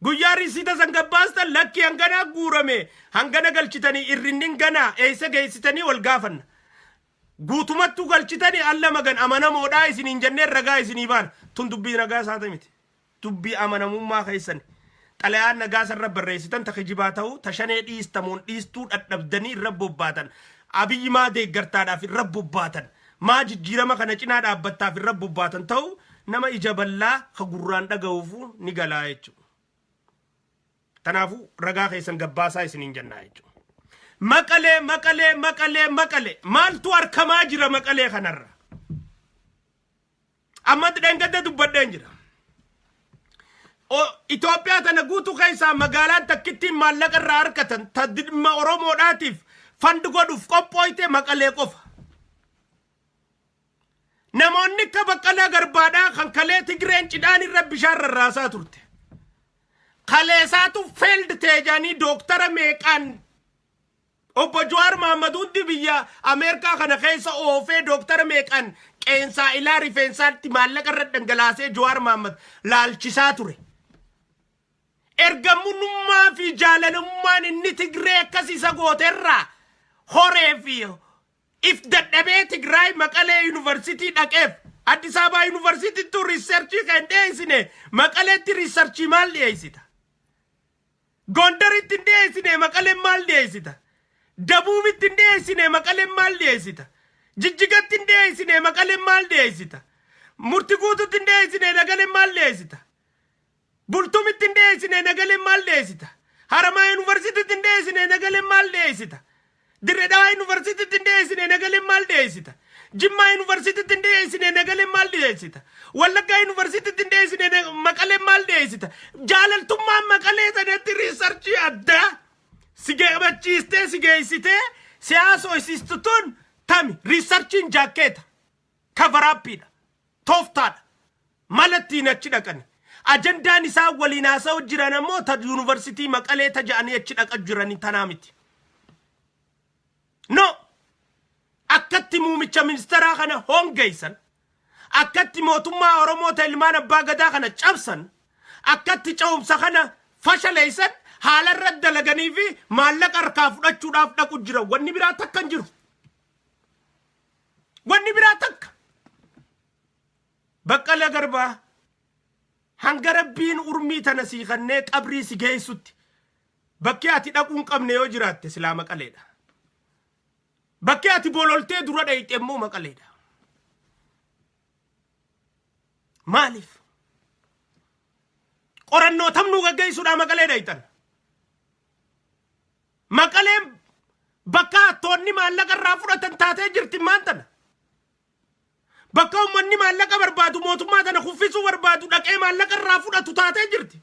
Guyyaa risiita san gabbaastan lakkii hangana guurame hangana galchitanii irrinnin ganaa eessa geessitanii wal gaafanna. Guutumattuu galchitanii alla magan amanamoodhaa isiniin jennee ragaa isinii baana. Tun dubbii nagaa isaati miti. Dubbii amanamummaa keessan. Xalayaan nagaa sarara barreessitan ta kijibaa ta'uu, ta shanee dhiistamuun dhiistuu dhadhabdanii irra bobbaatan. Abiyyi maa deeggartaadhaaf irra bobbaatan. Maa jijjiirama kana cinaa dhaabbattaaf irra bobbaatan ta'uu nama ija bal'aa ka gurraan dhaga'uufu ni galaa jechuudha. Kanaafuu ragaa keessan gabbaasaa isiniin jennaa jechuudha. Maqalee, Maqalee, Maqalee, Maqalee, maaltu argamaa jira Maqalee kanarra? Amma dheengadda dubbadheen jira. Itoophiyaa tana guutuu keessaa magaalaan takkittiin maallaqa irraa argatan ta dhimma Oromoodhaatiif fund godhuuf qophooyte Maqalee qofa. Namoonni akka Baqqalaa Garbaadhaa kan kalee Tigreen cidhaan irra bishaan rarraasaa turte. Kaleessaatu failed teejanii dooktara meeqaan obbo Jawaar Mahaammad hundi biyya Ameerikaa kana keessa oofee dooktara meeqaan qeensaa ilaa rifeensaatti maallaqa irra dhangalaasee Jawaar Mahaammad laalchisaa ture. Ergamummaa fi jaalalummaan inni Tigree akkas isa gooterraa horee fi if dadhabee Tigraay Maqalee Yuunivarsiitii dhaqeef. Addis Ababaa Yuunivarsiitiittuu research kan dhiyeessine Maqaleetti research maal dhiyeessita? Gondaritti hin dhiyeessine Maqaleen maal dhiyeessita? Dabuubitti hin dhiyeessine Maqaleen maal dhiyeessita? Jijjigatti hin dhiyeessine Maqaleen maal dhiyeessita? Murti guututti hin dhiyeessine Nagaleen maal dhiyeessita? Bultumitti hin dhiyeessine Nagaleen maal dhiyeessita? Haramaa Yuunivarsiititti hin dhiyeessine Nagaleen maal dhiyeessita? Dirree Dhawaa Yuunivarsiititti hin dhiyeessine Nagaleen maal dhiyeessita? Jimmaa Yuunivarsiititti hin dhiyeessine Nagaleen maal dhiyeessita? Wallaggaa Yuunivarsiititti hin dhiyeessine Maqaleen maal dhiyeessita? Jaalaltummaan Maqalee sanatti research addaa si geebachiistee si geessitee siyaasa ho'isiistu tun tami? Researchiin jaakkeeta cover upiidha, tooftaadha, mala ittiin achi dhaqani. Ajandaan isaan waliin haasa'u jiran ammoo ta yuunivarsiitii Maqalee ta ja'anii achi dhaqa jiranii tanaa miti. No, akkatti muumicha ministeeraa kana hongeessan, akkatti mootummaa Oromoo ta ilmaan abbaa gadaa kana cabsan, akkatti cehumsa kana fashaleessan haala irra dalaganii fi maallaqa harkaa fudhachuudhaaf dhaqu jira. Wanni biraa takka hin jiru. Wanni biraa takka. Baqqala Garbaa, hanga rabbiin urmii tana sii kannee qabrii si geessutti bakki ati dhaquu hin qabne yoo jiraatte silaa Maqaleedha. Bakki ati bololtee dura dhayxe immoo Maqaleedha. Maaliif? Qorannoo tamnuu gaggeessuudhaa Maqalee dhayxan. Maqaleen bakka hattoonni maallaqa irraa fudhatan taatee jirti maan tana. Bakka uummanni maallaqa barbaadu, mootummaa tana kuffisuu barbaadu dhaqee maallaqa irraa fudhatu taatee jirti.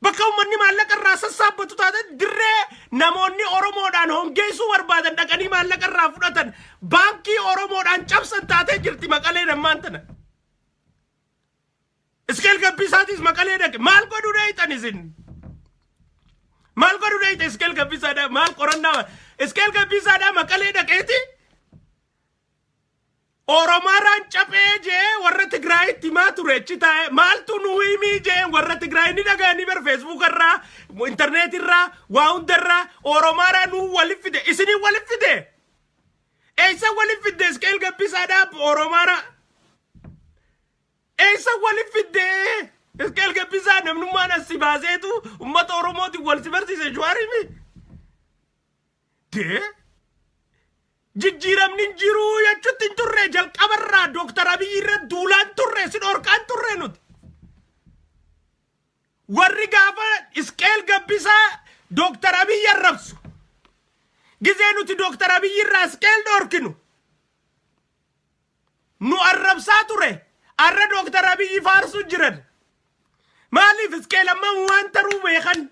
Bakka uummanni maallaqa irraa sassaabbatu taatee, dirree namoonni Oromoodhaan hongeessuu barbaadan dhaqanii maallaqa irraa fudhatan, baankii Oromoodhaan cabsan taatee jirti Maqaleen ammaan tana. Isqeel Gabbisaatis Maqalee dhaqe. Maal godhuu dheeyxan isin? Maal godhuu dheeyxe Isqeel Gabbisaadha? Maal qorannaa? Isqeel Gabbisaadha Maqalee dhaqeeti? Oromaaraan caphee jee warra Tigraayitti himaa ture achi taa'ee. Maaltu nu himii jee warra Tigraay ni dhaga'anii bar, Facebook irraa, intarneet irraa, waa hundarraa. Oromaaraa nu walif fide, isinii walif fide. Eessa walif fidde Isqeel Gabbisaadhaa Oromaaraa? Eessa walif fidde? Isqeel Gabbisaa namnummaan as si baaseetu uummata Oromootiin wal si barsiise Jawaarimi. Dee? Jijjiiramni hin jiru jechuutti hin turre. Jalqabarraa Dooktar Abiyyi irra duulaan turre, si dhorkaan turre nuti. Warri gaafa Isqeel Gabbisaa Dooktar Abiyyi arrabsu, gizee nuti Dooktar Abiyyi irraa Isqeel dhorkinu nu arrabsaa ture. Arra Dooktar Abiyyi faarsu jiran. Maaliif? Isqeel amma waan taruu beekan.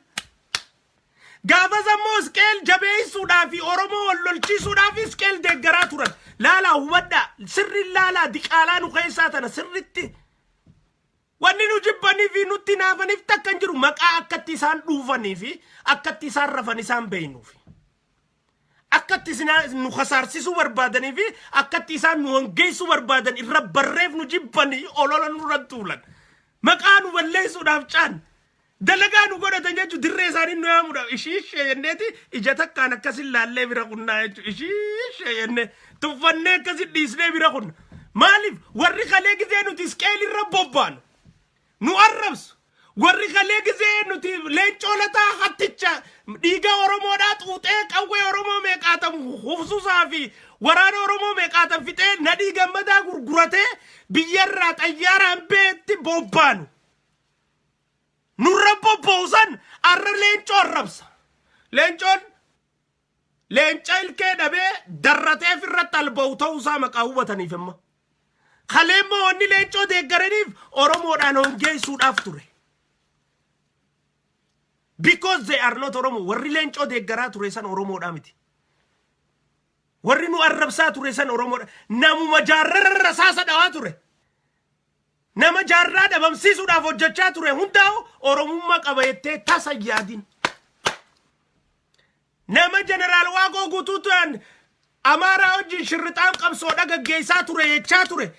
Gaafas ammoo Isqeel jabeessuudhaa fi Oromoo wal lolchiisuudhaaf Isqeel deeggaraa turan. Laalaa, hubadhaa, sirri laalaa, diqaalaa nu keessaa tana sirritti. Wanni nu jibbanii fi nutti naafaniif takka hin jiru, maqaa akkatti isaan dhuufanii fi akkatti isaan rafan isaan beeynuufi. Akkatti nu kasaarsisuu barbaadanii fi akkatti isaan nu hongeessuu barbaadan irra barreef nu jibbanii olola nurra tuulan. Maqaa nu balleessuudhaaf caan. Dalagaa nu godhatan jechuun dirree isaanii nu yaamuudhaaf ishii ishee jenneeti ija takkaan akkasin laallee bira kunnaa jechuudha. Ishii ishee jennee tuffannee akkasin dhiisnee bira kunna. Maaliif? Warri kalee gizee nuti Isqeel irra bobbaanu nu arrabsu. Warri kalee gizee nuti Leencoo Lataa hatticha dhiiga Oromoodhaa xuuxee qawwee Oromoo meeqaatan hufsusaa fi waraana Oromoo meeqaatan fixee Nadhii Gammadaa gurguratee biyyarraa xayyaaraan beetti bobbaanu. Nurra bobba'u san arra Leencoo arrabsa. Leencoon leenca ilkee dhabee darratee ofirratti alba'u ta'uusaa maqaa hubataniif immoo. Kalee immoo wanni Leencoo deeggaraniif Oromoodhaan hongeessuudhaaf ture. Because they are not Oromo. Warri Leencoo deeggaraa ture san Oromoodhaa miti. Warri nu arrabsaa ture san Oromoodha. Namuma jaarrarra rasaasa dhawaa ture. Nama jaarraa dhabamsiisuudhaaf hojjechaa ture hundaa'u Oromummaa qaba jettee tasa yaadin. Nama Jeneraal Waaqoo Guutuutaan Amaaraa wajjin shirrixaan qabsoodha gaggeessaa ture jechaa ture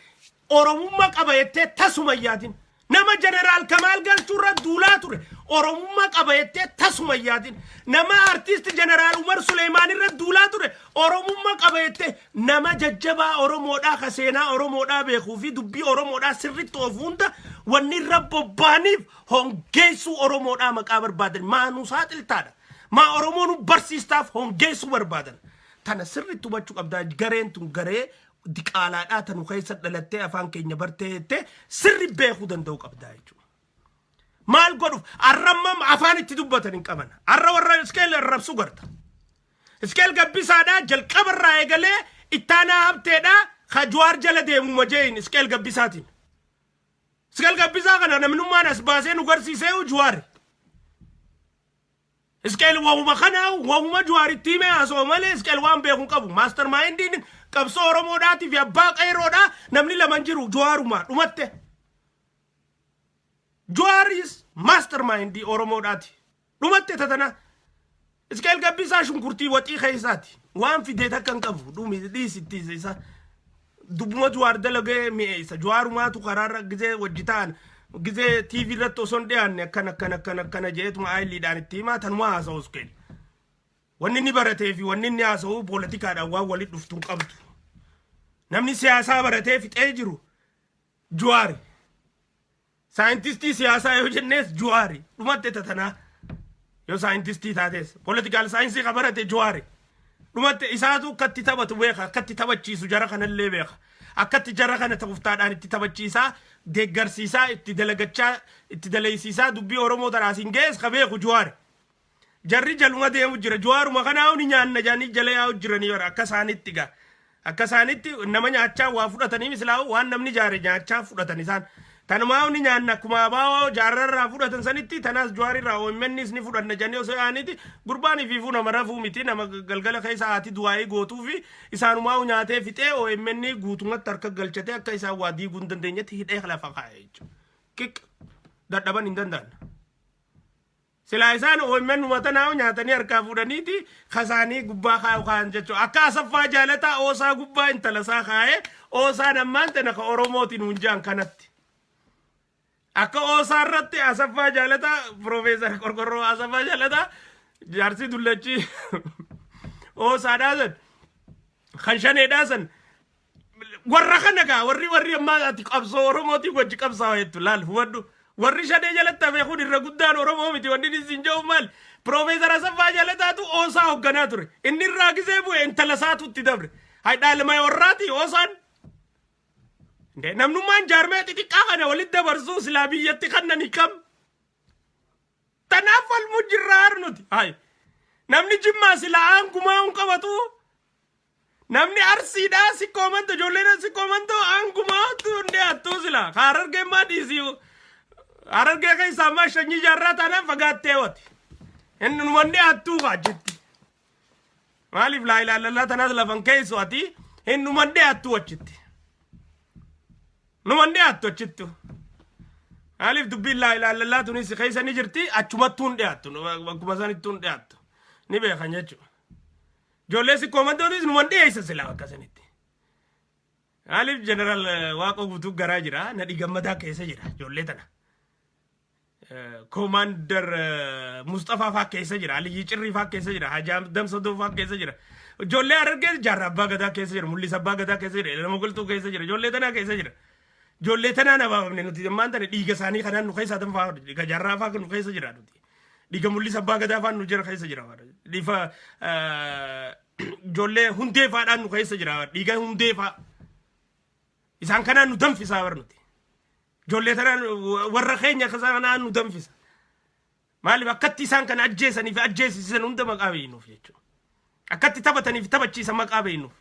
Oromummaa qaba jettee tasuma yaadin. Nama Jeneraal Kamaal Galchuurra duulaa ture Oromummaa qaba jettee tasuma yaadin. Nama artiist Jeneraal Umar Suleemaan irra duulaa ture Oromummaa qaba jettee, nama jajjabaa Oromoodhaa ka seenaa Oromoodhaa beekuu fi dubbii Oromoodhaa sirritti oofu hunda wanni irra bobbaaniif hongeessuu Oromoodhaa maqaa barbaadan. Maa nu saaxiltaadha. Maa Oromoo nu barsiistaaf hongeessuu barbaadan. Tana sirritti hubachuu qabdaa. Gareen tun garee diqaalaadhaa tanu keessa dhalattee afaan keenya bartee jettee sirri beekuu danda'uu qabdaa jechuudha. Maal godhuuf arramma afaan itti dubbatan hin qaban. Arra warra Iskeel arrabsuu garta. Iskeel Gabbisaadhaa jalqabarraa eegalee Ittaanaa Habteedhaa ka Jawaar jala deemuma jeeyin Iskeel Gabbisaatiin. Iskeel Gabbisaa kana namnummaan as baasee nu garsiisee Jawaari. Iskeel wahuma kana wahuma Jawaaritti himee haasa'u malee Iskeel waan beeku hin qabu. Mastermindiin qabsoo Oromoodhaatii fi abbaa qeeroodhaa namni lama hin jiru, Jawaaruma dhumatte. Jawaaris mastermindii Oromoodhaati. Dhumatte tatana. Iskeel Gabbisaa shunkurtii waxii keessaati. Waan fidee takka hin qabu. Dhumi dhiisitti isa. Dubbuma Jawaar dalagee mi'eessa. Jawaarumaatu karaarra gizee wajji ta'an, gizee TV irratti osoo hin dhiyaanne akkana akkana akkana akkana jeetuma aayiliidhaan itti himaa tanuma haasa'u Iskeel. Wanni inni baratee fi wanni inni haasa'u poolitikaadhaan waan walitti dhuftu hin qabdu. Namni siyaasaa baratee fixee jiru Jawaari. Saayintistii siyaasaa yoo jennees Jawaari. Dhumatte tatanaa. Yoo saayintistii taates political science ka barate Jawaari. Dhumatte. Isaatu akkatti taphatu beeka, akkatti taphachiisu jara kanallee beeka. Akkatti jara kana tooftaadhaan itti taphachiisaa, deeggarsiisaa, itti dalagachaa, itti dalaysiisaa dubbii Oromoo tanaas hin gees ka beeku Jawaari. Jarri jaluma deemu jira. Jawaaruma kanaa ni nyaanna jedhanii jala yaa'u jiranii bara akka isaanitti gaa. Akka isaanitti nama nyaachaa waa fudhatanii misilaa waan namni jaare nyaachaa fudhatan isaan. Tanumaa ni nyaanna, akkuma abaawoo jaarrarraa fudhatan sanitti tanaas Jawaarirraa OMNs ni fudhanna jedhanii osoo yaa'aniiti gurbaan ifiifuu nama rafuu miti, nama galgala keessa haati du'aayii gootuu fi isaanumaa nyaatee fixee OMN guutumatti harka galchatee akka isaan waa diiguu hin dandeenyetti hidhee lafa kaa'e jechuudha. Qiq dadhaban hin danda'an. Silaa isaan OMN uummata nyaatanii harkaa fuudhaniiti kasaanii gubbaa kaa'u kaa'an jechuudha. Akka Asaffaa Jaalataa oosaa gubbaa intala isaa kaa'ee oosaan ammaan tana ka Oromootiin hunjaan kanatti. Akka oosaa irratti Asaffaa Jaalataa, Piroofeesar Qorqorroo Asaffaa Jaalataa, jaarsi dullachi oosaadhaa san kan shaneedhaa san, warra kana gaa warri ammaa ati qabsoo Oromootiin wajji qabsaa'aa jettu laal hubadhu. Warri shanee jalatti hafe kun irra guddaan Oromoo miti. Wanni inni siin jedhu maal? Piroofeesar Asaffaa Jaalataatu oosaa hoogganaa ture. Inni irraa gisee bu'e intala isaatu itti dabre. Hay dhaalma warraati oosaan. Namnummaan jaarmee xixiqqaa kana walitti dabarsuu silaa biyyatti kannani kam? Tanaaf falmuu jirraa nuti. Hay namni Jimmaa silaa aangumaa hin qabatu. Namni Arsiidhaa sikkoo amantu, ijoolleen sikkoo amantu aangumaa hin dhiyaattu silaa. Harargee maa dhiisii? Harargee keessaa ammaa shanyii jaarraa taanaan fagaattee wati. Inni numan dhiyaattuu achitti. Maaliif laa ilaallallaa tanaas lafan keessu ati hin numan dhiyaattu achitti. Numan dhiyaattu achittu. Maaliif dubbiin laa ilaallallaa tunis keessa ni jirti, achumattuu hin dhiyaattu. Akkuma sanittuu hin dhiyaattu. Ni beekan jechuudha. Ijoollee sikkoo amantootis numan dhiyeessa silaa bakka sanitti. Maaliif Jeneraal Waaqoo Guutuu garaa jira, Nadhi Gammadaa keessa jira ijoollee tana. Koomaandar Mustafaa faa keessa jira, Aliyyi Cirrii faa keessa jira, Hajaa Damsadoo faa keessa jira. Ijoollee Harargee Jaarraa Abbaa Gadaa keessa jira, Mul'isa Abbaa Gadaa keessa jira, Elama Qilxuu keessa jira, ijoollee tanaa keessa jira. Ijoollee tanaa na baafamne nuti ammaan tana dhiiga isaanii kanaan nu keessaa tan faa dhiiga jaarraa faa nu keessa jira nuti. Dhiiga Mul'isa Abbaa Gadaa faa nu jira keessa jira. Dhiifa ijoollee hundee faadhaan nu keessa jira, dhiiga hundee faa. Isaan kanaan nu danfisaa bar nuti. Ijoollee tanaan warra keenya kanaan nu danfisa. Maaliif akkatti isaan kana ajjeesanii fi ajjeesisisan hunda maqaa beeynuuf jechuudha. Akkatti taphatanii fi taphachiisan maqaa beeynuuf.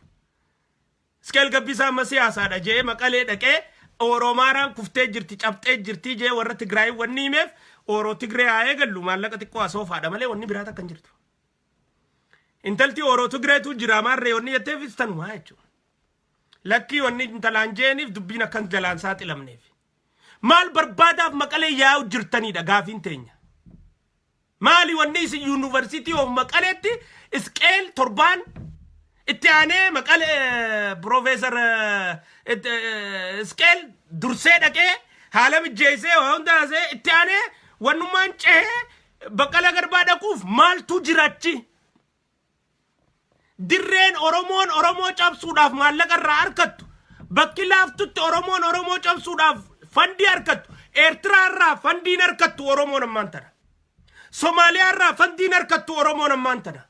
Iskeel Gabbisaa amma siyaasaadha jee Maqalee dhaqee Oromaaraan kuftee jirti, cabxee jirti jee warra Tigraay wanni himeef Oroo Tigree haa eegallu, maallaqa xiqqoo asoofaadha malee wanni biraa takka hin jirtu. Intalti Oroo Tigreetu jira maarree wanni jetteefis tanumaa jechuudha. Lakkii wanni intalaan jeeniif dubbiin akkan jalaan saaxilamneef. Maal barbaadaaf Maqalee yaa'u jirtanidha gaafiin teenya. Maali wanni isin University of Maqaleetti Isqeel torbaan itti aanee Maqalee Piroofeesar Isqeel dursee dhaqee haala mijjeessee waa hunda haasee itti aanee wannummaan cehee Baqqala Garbaa dhaquuf maaltu jirachi? Dirreen Oromoon Oromoo cabsuudhaaf maallaqa irraa harkattu, bakki laaftutti Oromoon Oromoo cabsuudhaaf fandii harkattu, Eertiraa irraa fandiin harkattu Oromoon ammaan tana. Somaaliyaa irraa fandiin harkattu Oromoon ammaan tana.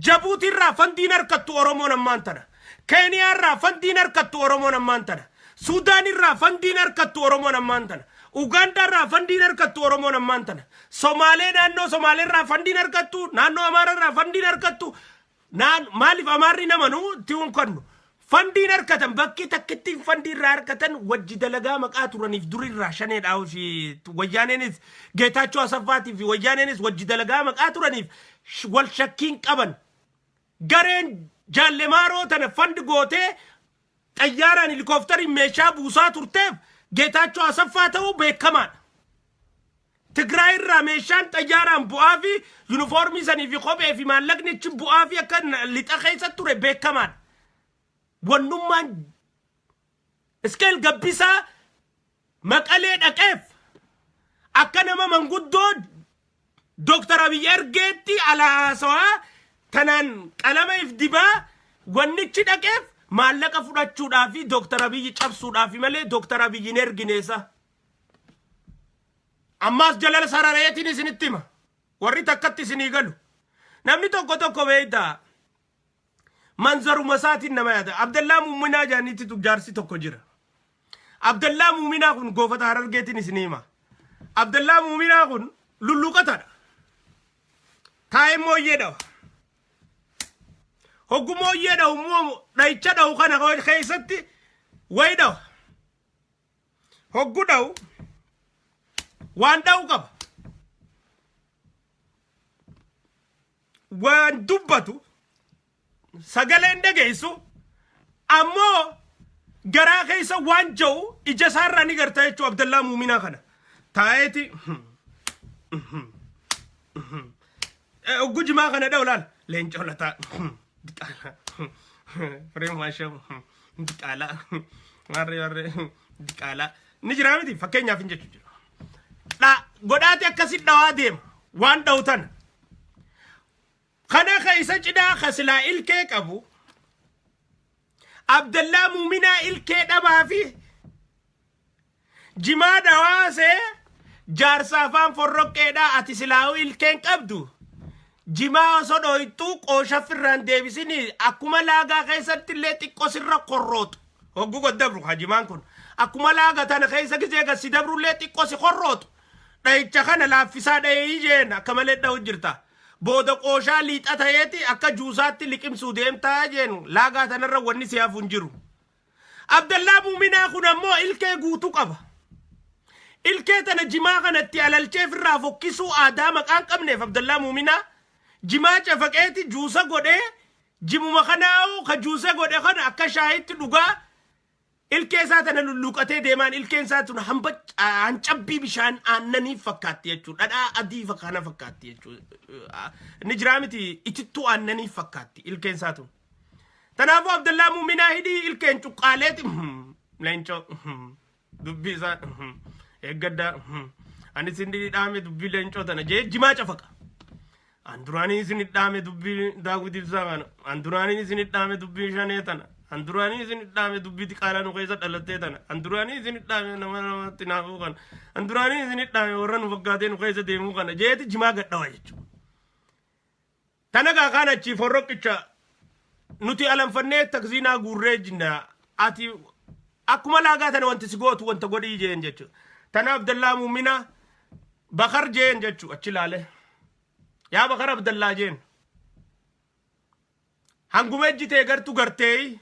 Jabuutii irraa fandiin harkattu Oromoon ammaan tana. Keeniyaa irraa fandiin harkattu Oromoon ammaan tana. Suudaan irraa fandiin harkattu Oromoon ammaan tana. Ugaandaa irraa fandiin harkattu Oromoon ammaan tana. Somaalee, naannoo Somaalee irraa fandiin harkattu, naannoo Amaara irraa fandiin harkattu. Naan maaliif Amaarri namanuu itti hin kennu? Fandiin harkatan bakki takkittiin fandii irraa harkatan wajji dalagaa maqaa turaniif durirraa shaneedhaa fi wayyaaneenis, Geetaachoo Asaffaatii fi wayyaaneenis wajji dalagaa maqaa turaniif wal shakkiin qaban. Gareen Jaallemaaroo tana fund gootee xayyaaraan helikooftariin meeshaa buusaa turteef Geetaachoo Asaffaa ta'uu beekamaadha. Tigraay irraa meeshaan xayyaaraan bu'aa fi yuunifoormii sanii fi kophee fi maallaqni achi bu'aa fi akka lixa keessa ture beekamaadha. Wannummaan Iskeel Gabbisaa Maqalee dhaqeef akka nama manguddoo Dooktar Abiy ergeetti alaasawaa tanaan qalama if dibaa wannichi dhaqeef maallaqa fudhachuudhaa fi Dooktar Abiy cabsuudhaaf malee Dooktar Abiy hin ergineessa. Ammaas jalala sarareetiin isinitti hima. Warri takkatti isinii galu. Namni tokko tokko beektaa manzaruma isaatiin nama yaada. Abdallaa Muuminaa jaaniitti jaarsi tokko jira. Abdallaa Muuminaa kun goofata Harargeetiin isinii hima. Abdallaa Muuminaa kun lulluqatadha. Taa'ee mooyyee dhawa. Hoggu mooyyee dhawu immoo dhahicha dhawu kana keessatti wayi dhawa. Hoggu dhawu waan dhawu qaba. Waan dubbatu sagaleen dhageessu, ammoo garaa keessa waan jiru ija isaarraa ni garta jechuudha Abdallaa Muuminaa kana. Taa'eeti oggu jimaa kana dha'u laal Leencoo Lataa diqaalaa, Firee Maashoo diqaalaa, warri warri diqaalaa ni jiraa miti, fakkeenyaaf hin jechu jira. Dha godhaati akkasi dhawaa deema waan dha'u tana. Kana keessa cidhaa ka silaa ilkee qabu Abdallaa Muuminaa ilkee dhabaa fi jimaa dhawaasee jaarsa afaan forroqqeedhaa, ati silaa'uu ilkeen qabdu, jimaa osoo dhoyxuu qooshafirraan deebisini akkuma laagaa keessatti illee xiqqoo sirra korrootu hogguu gad dabru haa jimaan kun akkuma laaga tana keessa gisee gad si dabrullee xiqqoo si korrootu, dhahicha kana laaffisaa dhahee jeen akka malee dha'u jirta. Booda qooshaa liixa ta'eeti akka juusaatti liqimsuu deemtaa jeen, laagaa tanarra wanni si hafu hin jiru. Abdallaa Muuminaa kun ammoo ilkee guutuu qaba. Ilkee tana jimaa kanatti alalchee ofirraa fokkisuu aadaa maqaan qabneef Abdallaa Muuminaa jimaa cafaqeeti juusa godhee jimuma kanaa'u ka juusa godhe kana akka shaayitti dhugaa ilkee isaa tana lulluuqatee deemaan, ilkeen isaa tun hamba hancabbii bishaan aannanii fakkaatti jechuudha. Dhadhaa adii kana fakkaatti jechuudha. Inni jiraa miti, itittuu aannanii fakkaatti ilkeen isaa tun. Kanaafuu Abdallaa Muuminaa hidhii ilkeen cuqqaaleeti leencoo dubbii isaa eeggaddaa ani isin dhaame dubbii leencoo tana jee jimaa cafaqa. An duraanii isin dhaame dubbii Daawwit Ibsaa kana. An duraanii isin dhaame dubbii shanee tana. An duraanii isin dhaame dubbii xiqqaalaa nu keessa dhalattee tana. An duraanii isin dhaame nama namatti naafuu kana. An duraanii isin dhaame warra nu fakkaatee nu keessa deemuu kana jeeti jimaa gadhawa jechuudha. Tana gaa kaan achii forroqqicha nuti alanfannee takziinaa guurree jinna, ati akkuma laagaa tana wanti si gootu wanta godhii jeen jechuudha. Tana Abdallaa Muuminaa Bakar jeen jechuudha achi ilaale. Yaa Bakar Abdallaa jeen. Hanguma ijji tee gartu gartee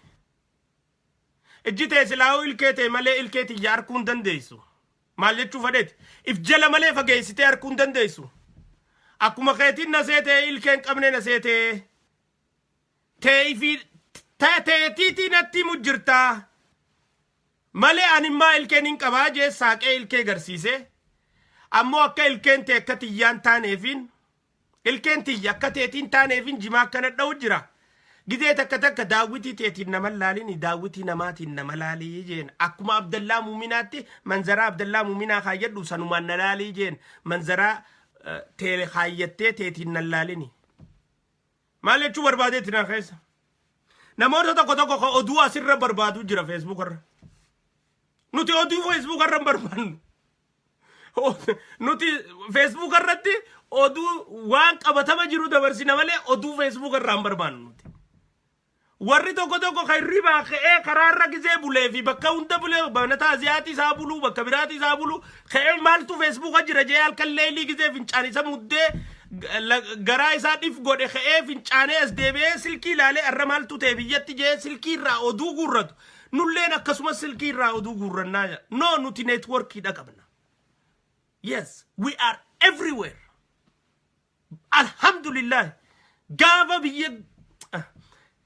ijji tee silaa'uu ilkee tee malee ilkee tiyya arguu hin dandeessu. Maal jechuu fedheeti? If jala malee fageessitee arguu hin dandeessu. Akkuma keetiin na seetee ilkee hin qabne na seetee. Teefi teetiitii natti himu jirtaa. Malee animmaa ilkeen hin qabaa jee saaqee ilkee garsiisee. Ammoo akka ilkeen tee akka tiyyaan taaneefiin, ilkeen tiyya akka teetiin taaneefiin jimaa akkana dha'u jira. Gizee takka takka daawwitii teetiin nama laalini, daawwitii namaatiin nama laalii jeen. Akkuma Abdallaa Muuminaatti manzaraa Abdallaa Muuminaa kaayyadhu, sanumaan na laalii jeen, manzaraa tee kaayyattee teetiin na laalini. Maal jechuu barbaadeetti na keessa? Namoota tokko tokko ka oduu asirra barbaadu jira Facebook irra. Nuti oduu Facebook irra hin barbaannu. Nuti Facebook irratti oduu waan qabatama jiru dabarsina malee oduu Facebook irraa hin barbaannu nuti. Warri tokko tokko kan hirribaa ka'ee karaarra gizee bulee fi bakka hunda bulee, mana taaziyaati isaa buluu, bakka biraati isaa buluu ka'ee maaltu Facebooka jira jee halkan leelii gizee fincaan isa muddee garaa isaa dhif godhe ka'ee fincaanee as deebi'ee silkii ilaalee arra maaltu ta'e biyyatti jee silkii irraa oduu guurratu. Nulleen akkasumas silkii irraa oduu guurrannaa. No, nuti networkiidha qabna. Yes, we are everywhere. Alhamdulillah, gaafa biyya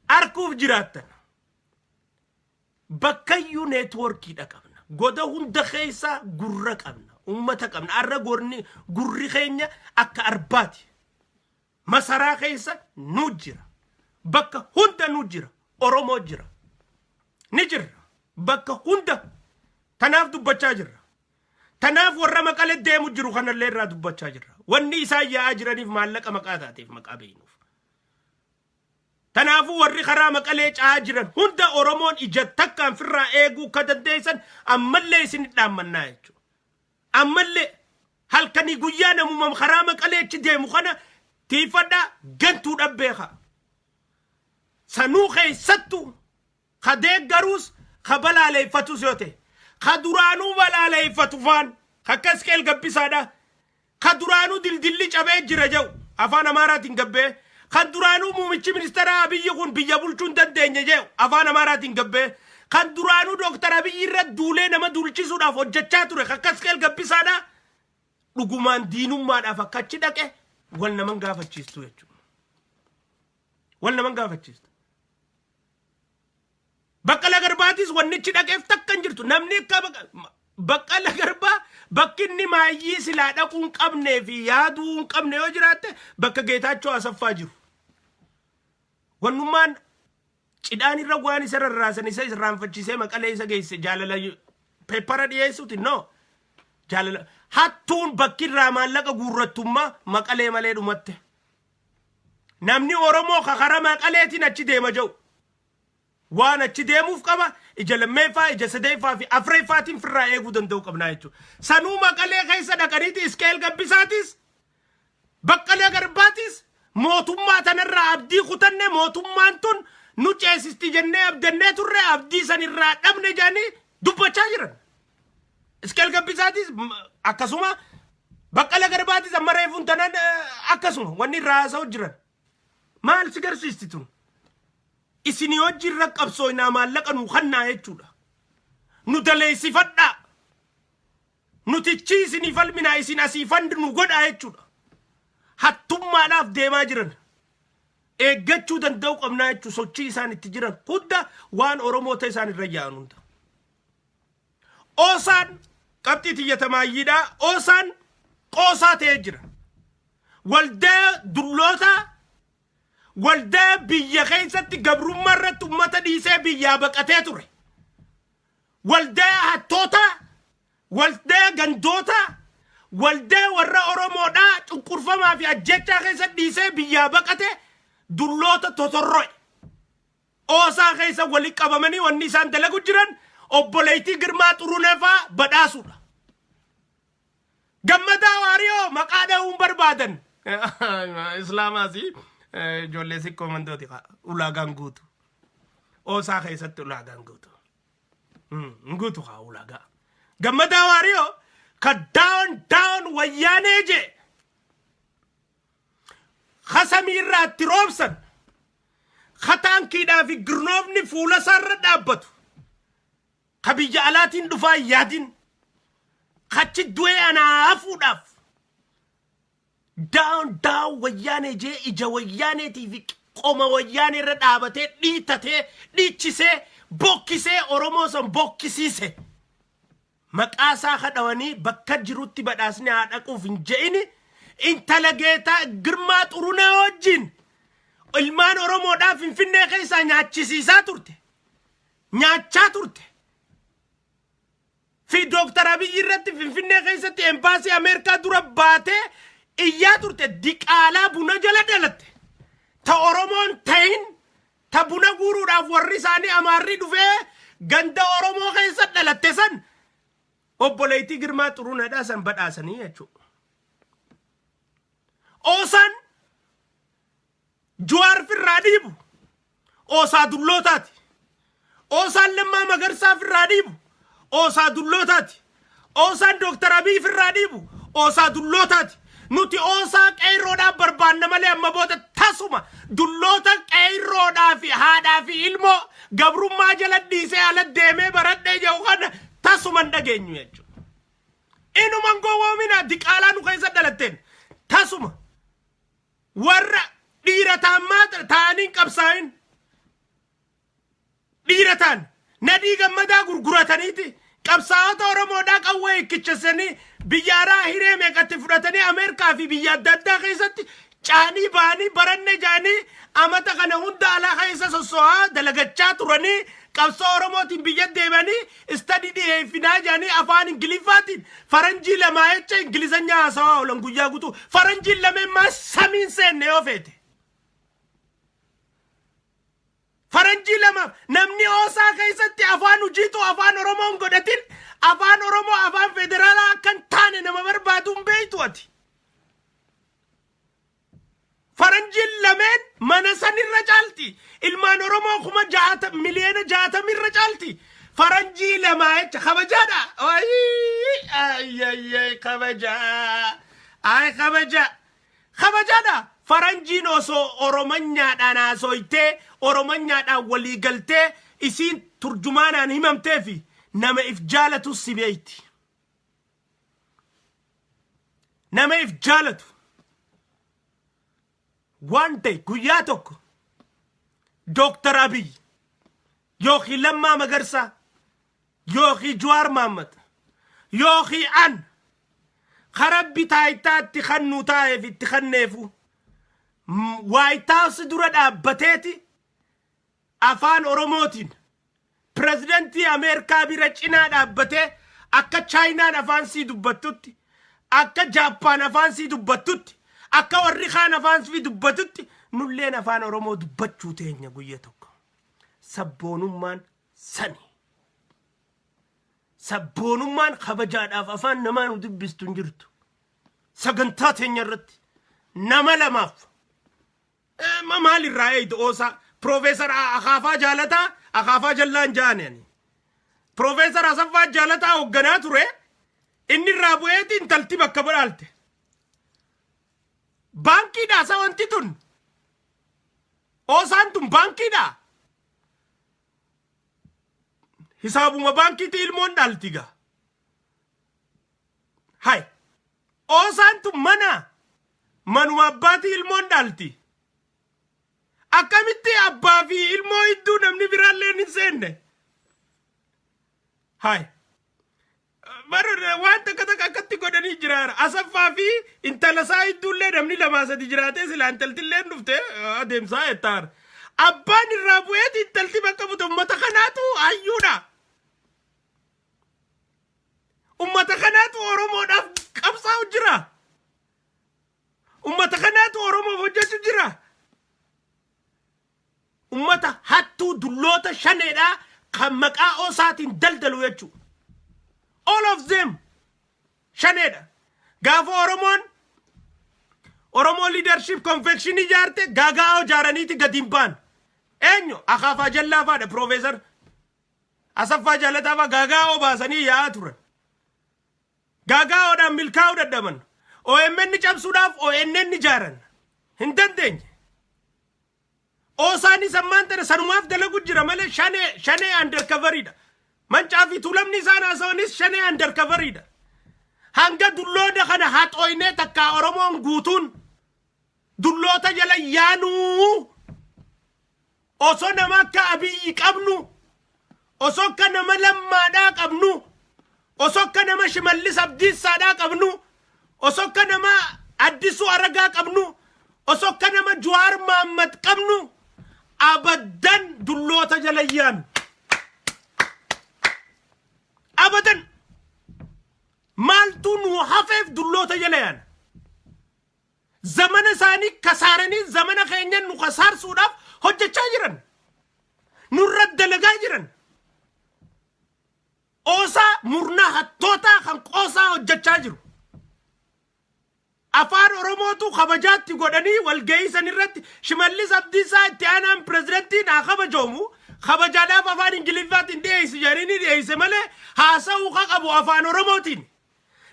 arkuuf jiraattan bakkayyuu networkiidha qabna. Goda hunda keessa gurra qabna. Ummata qabna. Arra gorni gurri keenya akka arbaati. Masaraa keessa nu jira. Bakka hunda nu jira. Oromoo jira. Ni jirra. Bakka hunda. Tanaaf dubbachaa jirra. Tanaaf warra Maqalee deemu jiru kanallee irraa dubbachaa jirra. Wanni isaan yaa'aa jiraniif maallaqa maqaa taateef maqaa beeynuuf. Kanaafuu warri karaa Maqalee ca'aa jiran hunda Oromoon ija takkaan firraa eeguu akka dandeessan ammallee isin dhaammannaa jechuudha. Ammallee halkanii guyyaa namuma karaa Maqalee achi deemu kana tiifadhaa, gantuudhaan beeka. Sanuu keessattuu ka deeggaruus ka balaaleeffatus yoo ta'e, ka duraanuu balaaleeffatu faan akka Isqeel Gabbisaadha. Ka duraanuu dildilli cabee jira jedhu afaan Amaaraatiin gabbee, kan duraanuu muumichi ministeera Abiyyi kun biyya bulchuu hin dandeenye jedhu afaan Amaaraatiin gabbee, kan duraanuu Dooktar Abiyyi irra duulee nama duulchisuudhaaf hojjechaa ture akka Isqeel Gabbisaadha. Dhugumaan diinummaadhaaf akka achi dhaqe wal naman gaafachiistu jechuudha. Wal naman gaafachiistu. Baqqala Garbaatis wannichi dhaqeef takka hin jirtu. Namni akka Baqqala Garbaa Bakki inni maayyii silaa dhaquu hin qabnee fi yaaduu hin qabne yoo jiraatte, bakka Geetaachoo Asaffaa jiru. Wannummaan cidhaan irra waan isa rarraasan isa irraanfachiisee Maqalee isa geesse jaalala peppara dhiyeessuuti no. Jaalala hattuun bakki irraa maallaqa guurrattummaa Maqalee malee dhumatte. Namni Oromoo kakara Maqaleetiin achi deema jedhu. Waan achi deemuuf qaba, ija lammeeffaa, ija sadeeffaa fi afreeffaatiin firraa eeguu danda'u qabnaa jechuudha. Sanuu Maqalee keessa dhaqaniiti Iskeel Gabbisaatis, Baqqalee Garbaatis mootummaa tanarraa abdii kutanne, mootummaan tun nu ceesisti jennee abdannee turre, abdii sanirraa dhabne jedhanii dubbachaa jiran. Iskeel Gabbisaatis akkasuma, Baqqala Garbaatis amma reefuun tanan akkasuma wanni irraa haasa'u jiran. Maal si garsiisti tun? Isinii hojii irra qabsooynaa, maallaqa nu kannaa jechuudha. Nu daleessifadhaa. Nutichi isinii falminaa, isin asii fund nu godhaa jechuudha. Hattummaadhaaf deemaa jiran. Eeggachuu danda'u qabnaa jechuudha. Sochii isaan itti jiran hunda, waan Oromoo ta'e isaan irra yaa'an hunda. Oosaan qabxii tiyyatamaayyiidhaa. Oosaan qoosaa ta'ee jira. Waldaa dullootaa, waldaa biyya keessatti gabrummaa irratti ummata dhiisee biyyaa baqatee ture. Waldaa hattootaa, waldaa gandootaa, waldaa warra Oromoodhaa cunqurfamaa fi ajjechaa keessa dhiisee biyyaa baqate, dulloota totorro'e. Oosaa keessa walitti qabamanii wanni isaan dalagu jiran obboleettii Girmaa Xurunefaa badhaasuudha. Gammadaa Waariyoo maqaa dha'uun barbaadan. Islaamaas ijoollee sikkoo mandooti ulaagaan guutu. Oosaa keessatti ulaagaan guutu. Hin guutu haa ulaagaa. Gammadaa Waariyoo ka "Down down Wayyaanee" jee, ka samiirraa itti roobsan, ka taankiidhaa fi girnoofni fuula isaarra dhaabbatu, ka biyya alaatiin dhufaa yaadin, kachi du'ee anaa hafuudhaaf "Down down Wayyaanee" jee, ija Wayyaaneetii fi qoma Wayyaanee irra dhaabatee dhiitatee, dhiichisee, bokkisee, Oromoo san bokkisiise. Maqaa isaa kadhawanii bakka jirutti badhaasni haa dhaquuf hin je'ini, intala Geetaa Girmaa Xurunaa wajjin ilmaan Oromoodhaa Finfinnee keessaa nyaachisiisaa turte, nyaachaa turte fi Dooktar Abiyyi irratti Finfinnee keessatti embaasii Ameerikaa dura baatee iyyaa turte, diqaalaa buna jala dhalatte, ta Oromoon ta'in, ta buna guuruudhaaf warri isaanii Amaarri dhufee ganda Oromoo keessa dhalatte san, obboleettii Girmaa Xuruunadhaa san badhaasanii jechuudha. Oosaan Juwaar firraa dhiibu oosaa dullootaati. Oosaan Lammaa Magarsaa firraa dhiibu oosaa dullootaati. Oosaan Dooktar Abiy firraa dhiibu oosaa dullootaati. Nuti oosaa qeerroodhaaf barbaanna malee amma booda tasuma dulloota qeerroodhaa fi haadhaa fi ilmoo gabrummaa jala dhiisee ala deemee baradhee jiru kana tasuma hin dhageenyu jechuudha. Inuman gowwoomina diqaalaa nu keessa dhalatteen tasuma warra dhiira taammaa ta'anii hin qabsaa'in, dhiira ta'an Nadii Gammadaa gurgurataniiti qabsaa'ota Oromoodhaa qawwee hiikichasanii biyya araa hiree meeqatti fudhatanii Ameerikaa fi biyya adda addaa keessatti caanii ba'anii, baranne jaanii amata kana hunda alaa keessa sosso'aa dalagachaa turanii, qabsoo Oromootiin biyya deemanii study dhiyeeffinaa jaanii afaan Ingiliffaatiin faranjii lamaa jecha Ingilizanyaa haasawaa oolan guyyaa guutuu. Faranjiin lameen maa samiin seenne yoo feete. Faranjii lamaaf namni oosaa keessatti afaan hojiitu afaan Oromoon godhatin, afaan Oromoo afaan federaalaa akka hin taane nama barbaadu hin beektu ati. Faranjiin lameen mana sanirra caalti. Ilmaan Oromoo 60 miliyoona irra caalti. Faranjii lamaa jecha kabajaadha. Ayyee, kabajaa. Ay, kabajaa. Kabajaadha. Faranjiin osoo Oromanyaadhaan haasoytee, Oromanyaadhaan walii galtee, isiin turjumaanaan himamtee fi nama if jaalatu si beeyti. Nama if jaalatu. Waan ta'e guyyaa tokko Dooktar Abiy yookiin Lammaa Magarsaa yookiin Jawaar Mahaammad yookiin an Karabbi taayitaa itti kannu taa'eef itti kanneefu. White House dura dhaabbateeti afaan Oromootiin pirezidantii Ameerikaa bira cinaa dhaabbatee, akka Chaayinaan afaan sii dubbattutti, akka Jaappaan afaan sii dubbattutti, akka warri kaan afaan sii dubbatutti nulleen afaan Oromoo dubbachuu teenya guyya tokko. Sabboonummaan sani. Sabboonummaan kabajaadhaaf afaan namaa nu dubbistu hin jirtu. Sagantaa teenya irratti nama lamaaf maal irraa eeydu oosaa? Piroofeesar Akaafaa Jaalataa, Akaafaa Jallaan ja'ani ani. Piroofeesar Asaffaa Jaalataa hoogganaa ture, inni irraa bu'eeti intalti bakka badhaalte. Baankiidha isa wanti tun. Oosaan tun baankiidha. Hisaabuma baankiitti ilmoon dhaalti gaa. Hay. Oosaan tun mana manuma abbaatii ilmoon dhaalti. Akkamitti abbaa fi ilmoo hedduu namni biraallee hin seenne? Hay. Bara waan takka takka akkatti godhanii jiraara. Asaffaa fi intala isaa hedduullee namni lamaa sadi jiraatee silaa intaltillee dhufte adeemsaa jettaara. Abbaan irraa bu'eeti intalti bakka buute. Uummata kanaatu hayyuudha. Uummata kanaatu Oromoodhaaf qabsaa'u jira. Uummata kanaatu Oromoof hojjechuu jira. Uummata hattuu dulloota shaneedhaa kan maqaa oosaatiin daldalu jechuudha. All of them shaneedha. Gaafa Oromoon Oromoo Leadership Convention ijaarte, gaagaa'oo ijaaraniiti gadi hin baan. Eenyu? Akaafaa Jallaa faadha, Piroofeesar Asaffaa Jaalataa faa gaagaa'oo baasanii yaa'aa turan. Gaagaa'oodhaan milkaa'uu dadhaban. OMN cabsuudhaaf ONN ijaaran. Hin dandeenye. Oosaanis ammaan tana sanumaaf dalagu jira malee shanee shanee undercoveriidha. Mancaa fi Tuulamni isaan haasawanis shanee undercoveriidha. Hanga dulloota kana haxooynee takkaa Oromoon guutuun dulloota jala yaanuu, osoo nama akka Abiyyi qabnu, osoo akka nama Lammaadhaa qabnu, osoo akka nama Shimallis Abdiissaadhaa qabnu, osoo akka nama Addisuu Aragaa qabnu, osoo akka nama Juwaar Maammad qabnu, abaddan dulloota jala yaanu. Abadan maaltu nu hafeef dulloota jala yaana? Zamana isaanii kasaaranii zamana keenya nu kasaarsuudhaaf hojjechaa jiran. Nurra dalagaa jiran. Oosaa murnaa hattootaa kan qoosaa hojjechaa jiru. Afaan Oromootu kabajaatti godhanii walgahii san irratti Shimallis Abdiisaa itti aanaan pirezidantiin haa kabajoomu, kabajaadhaaf afaan Ingiliffaatiin dhiyeessi jedhanii ni dhiyeesse malee haasa'uu ka qabu afaan Oromootiin.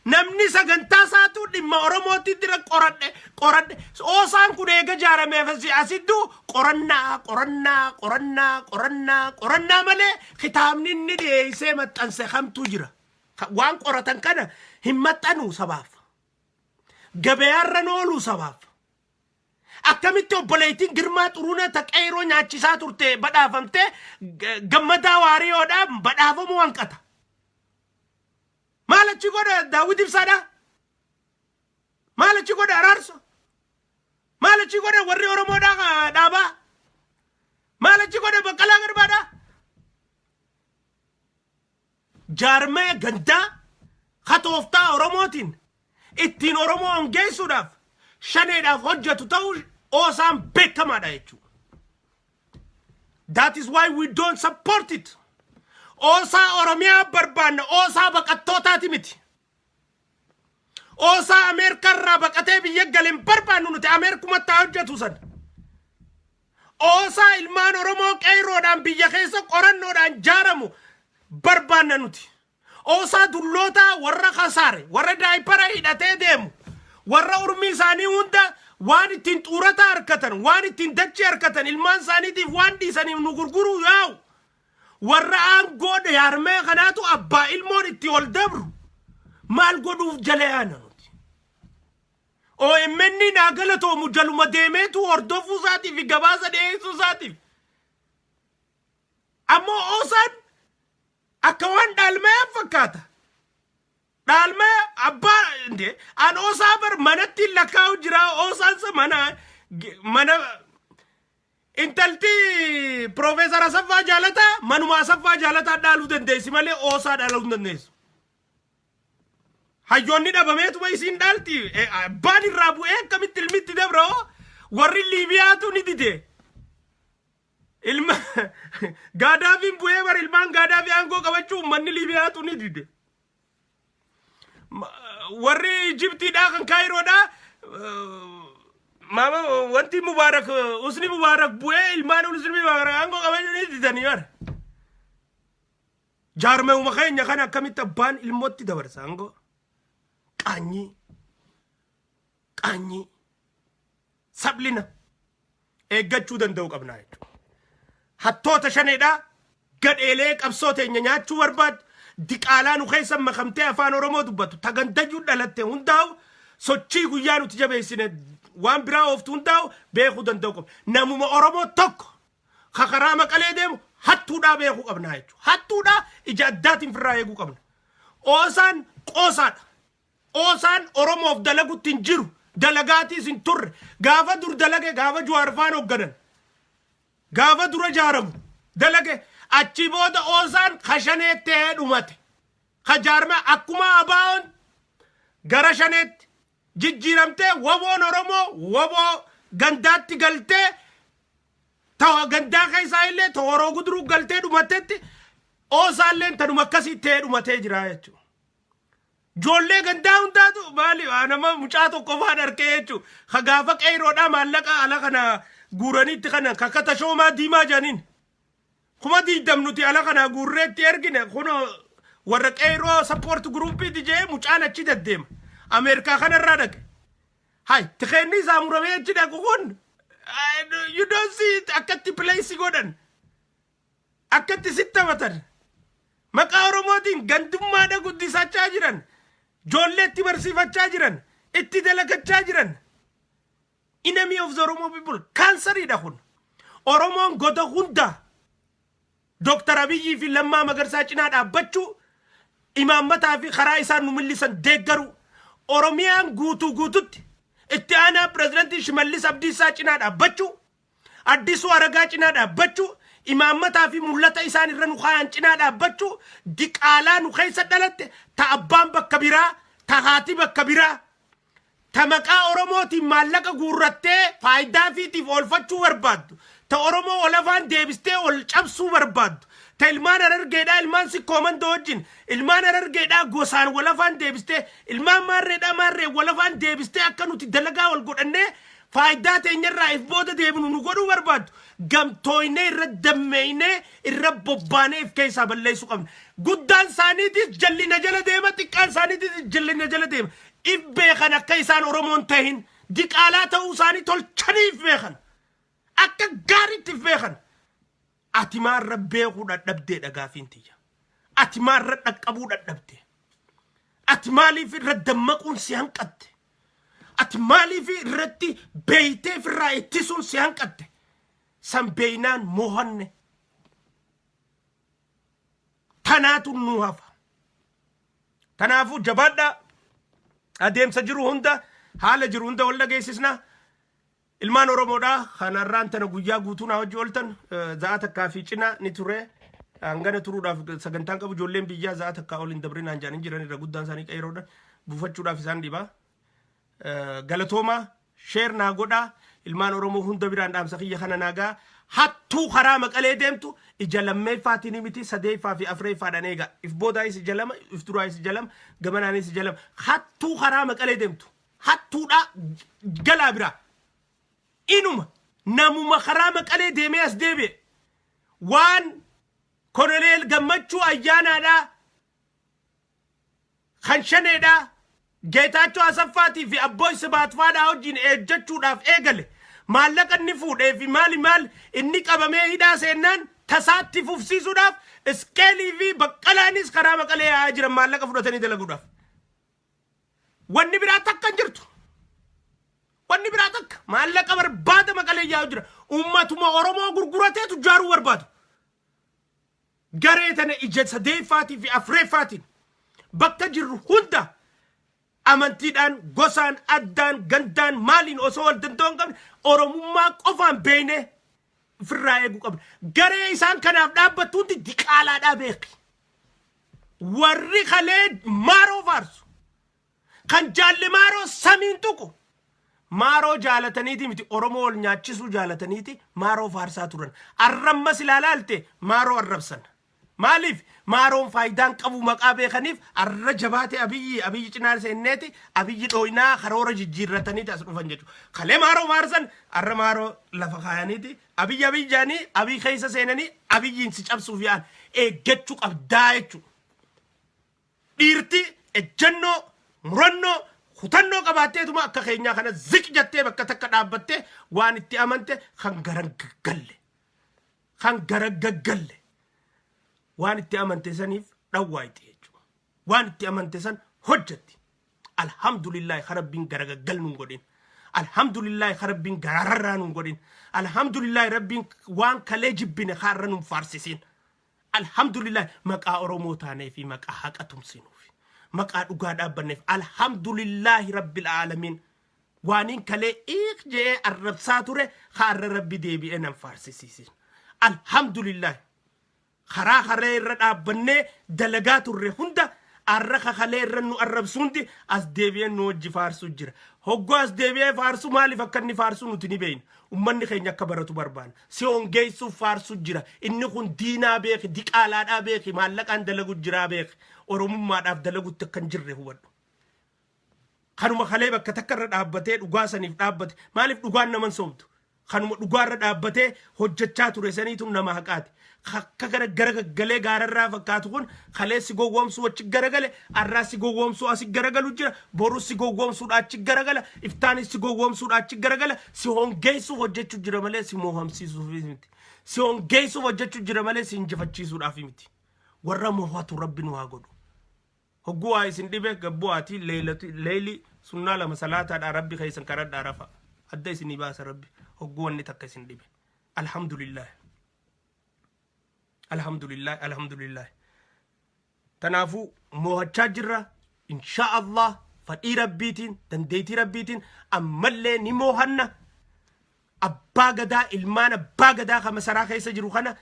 Namni sagantaa isaatu dhimma Oromootti dira qoradhe qoradhe. Oosaan kun eega ijaarameef asittuu qorannaa qorannaa qorannaa qorannaa qorannaa malee kitaabni inni dhiyeessee maxxanse kamtu jira? Waan qoratan kana hin maxxanu sabaaf. Gabayaarra oolu sabaaf. Akkamitti obboleettiin Girmaa Xuruunaa ta qeeroo nyaachisaa turte badhaafamtee, Gammadaa Waariyoodhaa badhaafamuu hanqata? Maal achi godha Daawwit Ibsaadhaa? Maal achi godha Araarso? Maal achi godha warri Oromoodhaa dhaabaa? Maal achi godha Baqqalaa Garbaadhaa? Jaarmee gandaa katooftaa Oromootiin ittiin Oromoo hongeessuudhaaf shaneedhaaf hojjetu ta'uu oosaan beekamaadha jechuudha. That is why we don't support it. Oosaa Oromiyaa barbaanna, oosaa baqattootaati miti. Oosaa Ameerikaa irraa baqatee biyya galeen barbaannu nuti, Ameerikumatti haa hojjetu san. Oosaa ilmaan Oromoo qeerroodhaan biyya keessa qorannoodhaan jaaramu barbaanna nuti. Oosaa dullootaa warra kasaare, warra diaper hidhatee deemu, warra urmii isaanii hunda waan ittiin xuurata harkatan, waan ittiin dachii harkatan, ilmaan isaaniitiif waan dhiisaniif nu gurguruu yaa'u. Warra aangoo yaarmee kanaatu abbaa ilmoon itti ol dabru maal godhuuf jala yaana nuti? OMN naa galatoomu, jaluma deemeetu hordofuu isaatiif fi gabaasa dhiyeessuu isaatiif. Ammoo oosaan akka waan dhaalmayaa fakkaata. Dhaalmaya abbaa Inde an OSA bar manatti lakkaa'u jira. OSAnsa mana mana intalti Piroofeesar Asaffaa Jaalataa manuma Asaffaa Jaalataa dhaaluu dandeessi malee OSA dhaaluu hin dandeessu. Hayyoonni dhabameetuma isiin dhaalti. Abbaan irraa bu'ee akkamitti ilmitti dabra hoo? Warri Liibiyaatu ni dide. Ilma Gaadaafiin bu'ee bar ilmaan Gaadaafii aangoo qabachuu uummanni Liibiyaatu ni dide. Warri Ijiptiidhaa kan Kaayiroodhaa, maama wanti Mubaarak, Usni Mubaarak bu'ee ilmaan Usni Mubaarak aangoo qabachuu ni didanii bara. Jaarmeewuma keenya kana akkamitti abbaan ilmootti dabarsa aangoo? Qaanyii. Qaanyii. Sablina. Eeggachuu danda'u qabnaa jechuudha. Hattoota shaneedhaa, gadheelee qabsoo teenya nyaachuu barbaaddu, diqaalaa nu keessa makamtee afaan Oromoo dubbatu, tagandayyuu dhalatte hundaa'u, sochii guyyaa nuti jabeessine waan biraa ooftu hundaa'u beekuu danda'u qabna. Namuma Oromoo tokko ka karaa Maqalee deemu hattuudhaa beekuu qabna jechuudha. Hattuudhaa ija addaatiin firraa eeguu qabna. OSAn qoosaadha. OSAn Oromoof dalagutti hin jiru. Dalagaatiis hin turre. Gaafa dur dalage, gaafa Jawaar faan hoogganan. Gaafa dura jaaramu dalage. Achi booda OSAn kashanee ta'ee dhumate. Ka jaarma akkuma ABOn gara shaneetti jijjiiramtee, WBOn Oromoo WBO gandaatti galtee, ta'a gandaa keessaa illee tooroo guduruu galtee dhumatetti, OSAlleen tanuma akkasii ta'ee dhumatee jira jechuudha. Ijoollee gandaa hundaatu maali nama mucaa tokko faan harkee jechuudha. Ka gaafa qeeroodhaa maallaqa ala kana guuraniitti kana kakka tashoomaa diimaa jedhaniin. 20,000 nuti ala kana guurreetti ergine, kunoo warra qeeroo support groupiiti jee mucaan achi deddeema. Ameerikaa kanarraa dhaqe. Hay, tikeenni isaa muramee achi dhaqu kun, you don't see it, akkatti place godhan. Akkatti sitti taphatan. Maqaa Oromootiin gandummaadha guddisachaa jiran. Ijoollee itti barsiifachaa jiran. Itti dalagachaa jiran. Enemy of the Oromo people. Kaansariidha kun. Oromoon goda hunda Dooktar Abiyyii fi Lammaa Magarsaa cinaa dhaabbachuu, imaammataa fi karaa isaan nu mul'isan deeggaru. Oromiyaan guutuu guututti itti aanaa pirezidantii Shimallis Abdiisaa cinaa dhaabbachuu. Addisuu Aragaa cinaa dhaabbachuu, imaammataa fi mul'ata isaan irra nu kaayan cinaa dhaabbachuu, diqaalaa nu keessa dhalatte, ta abbaan bakka biraa, ta haati bakka biraa, ta maqaa Oromootiin maallaqa guurrattee faayidaa fiitiif oolfachuu barbaaddu, ta Oromoo ol afaan deebistee ol cabsuu barbaaddu, ta ilmaan Harargeedhaa ilmaan Sikkoo Mandoo wajjin, ilmaan Harargeedhaa gosaan wal afaan deebistee, ilmaan Maarreedhaa Maarree wal afaan deebistee akka nuti dalagaa wal godhannee faayidaa teenyarraa if booda deebinu nu godhuu barbaaddu, gamtooynee irra dammeeynee irra bobbaanee if keessaa balleessuu qabna. Guddaan isaaniitis jallina jala deema, xiqqaan isaaniitis jallina jala deema. If beekan akka isaan Oromoon tahin, diqaalaa ta'uu isaanii tolchanii if beekan. Akka gaariitti if beekan. Ati maarra beekuu dadhabdeedha gaafiin tiyya. Ati maarra dhaqqabuu dadhabde? Ati maaliif irra dammaquun si hanqatte? Ati maaliif irratti beeytee ofirraa ittisuun si hanqatte? San beeynaan mohanne. Tanaatu nu hafa. Kanaafuu jabaadhaa, adeemsa jiru hunda, haala jiru hunda wal dhageessisna. Ilmaan Oromoodhaa kanarraan tana guyyaa guutuu naa wajji ooltan, za'a takkaa fi cina ni ture. Hangana turuudhaaf sagantaan qabu, ijoolleen biyyaa za'a takkaa ol hin dabrinaan jedhanii jiran, irra guddaan isaanii qeeroodha. Buufachuudhaaf isaan dhibaa. Galatooma, share naa godhaa, ilmaan Oromoo hunda biraan dhaamsa kiyya kana naagaa. Hattuu karaa Maqalee deemtu ija lammeeffaatiin miti, sadeeffaa fi afreeffaadhaan eega. If boodaayis ija lama, if duraayis ija lama, gamanaanis ija lama. Hattuu karaa Maqalee deemtu. Hattuudhaa galaa biraa. Inuma namuma karaa Maqalee deemee as deebi'e. Waan Koloneel Gammachuu Ayyaanaadhaa kan shaneedhaa Geetaachoo Asaffaatii fi Abbooy Sibaatfaadhaa wajjin eejjachuudhaaf eegale. Maallaqa inni fuudhee fi maali maal inni qabamee hidhaa seennaan tasaatti fufsiisuudhaaf Isqeelii fi Baqqalaanis karaa Maqalee yaa'aa jiran maallaqa fudhatanii dalaguudhaaf. Wanni biraa takka hin jirtu. Wanni biraa takka maallaqa barbaada Maqalee yaa'u jira. Uummatuma Oromoo gurguratee tujjaaruu barbaadu. Garee tana ija sadeeffaatii fi afreeffaatiin bakka jirru hunda Amantiidhaan, gosaan, addaan, gandaan, maaliin osoo wal danda'uu hin qabne, Oromummaa qofaan beeknee ofirraa eeguu qabna. Garee isaan kanaaf dhaabbattu hundi diqaalaadhaa beeki. Warri kalee Maaroo faarsu, kan jaalli Maaroo samiin tuqu, Maaroo jaalataniiti miti, Oromoo wal nyaachisuu jaalataniiti Maaroo faarsaa turan. Arrammas ilaalaalte Maaroo arrabsan. Maaliif? Maaroon faayidaan qabu maqaa beekaniif. Arra jabaate Abiyyi, Abiyyi cinaa seenneeti Abiyyi dhooynaa karoora jijjiirrataniiti as dhufan jechuudha. Kalee Maaroo faarsan, arra Maaroo lafa kaayaniiti Abiyyi Abiyyi jaanii Abiyyi keessa seenanii Abiyyiin si cabsuuf yaa'an. Eeggachuu qabdaa jechuudha. Dhiirti ejjennoo, murannoo, kutannoo qabaatteetuma akka keenyaa kana ziq jettee bakka takka dhaabbattee waan itti amante kan garan gaggalle. Kan garagaggalle waan itti amante saniif dhawwaayxi jechuudha. Waan itti amante san hojjetti. Alhamdulillahi ka Rabbiin garagaggal nun godhin. Alhamdulillahi ka Rabbiin gararraa nun godhin. Alhamdulillahi Rabbiin waan kalee jibbine kaarra nun faarsisiin. Alhamdulillahi maqaa Oromoo taanee fi maqaa haqa tumsinuuf. Maqaa dhugaa dhaabbanneef alhamdulillahi Rabbil aalamiin. Waaniin kalee iiq je'ee arrabsaa ture kaarra Rabbi deebi'ee nan faarsisiisin. Alhamdulillah. Karaa karee irra dhaabbannee dalagaa turre hunda arra kakalee irra nu arrabsu hundi as deebi'ee nu wajji faarsuu jira. Hoggoo as deebi'ee faarsu, maaliif akka inni faarsu nuti ni beekna. Ummanni keenya akka baratu barbaana. Si hongeessuuf faarsu jira. Inni kun diinaa beeki, diqaalaadhaa beeki, maallaqaan dalagu jiraa beeki. Oromummaadhaaf dalagutti akka hin jirre hubadhu. Kanuma kalee bakka takka irra dhaabbatee dhugaa saniif dhaabbate. Maaliif? Dhugaan naman soomtu. Kanuma dhugaa irra dhaabbatee hojjechaa ture saniitu nama haqaati. Akka gara garagalee gaararraa fakkaatu kun kalee si gowwoomsuu achi garagale, arraa si gowwoomsuu asi garagalu jira, boru si gowwoomsuudha achi garagala, iftaanis si gowwoomsuudha achi garagala, si hongeessuuf hojjechuu jira malee si moohamsiisuuf miti. Si hongeessuuf hojjechuu jira malee si injifachiisuudhaaf miti. Warra moohatu Rabbi nu haa godhu. Hogguu waa isin dhibe gabbu'aatii leeyli sunnaa lama salaataadhaa Rabbi keessan kadhadhaa rafa. Adda isinii baasa Rabbi hogguu wanni takka isin dhibe. Alhamdulillah. Alhamdulillah. Alhamdulillah. Tanaafuu moohachaa jirra. Insha Allah fadhii Rabbiitiin, dandeettii Rabbiitiin ammallee ni moohanna. Abbaa gadaa, ilmaan abbaa gadaa kan masaraa keessa jiru kana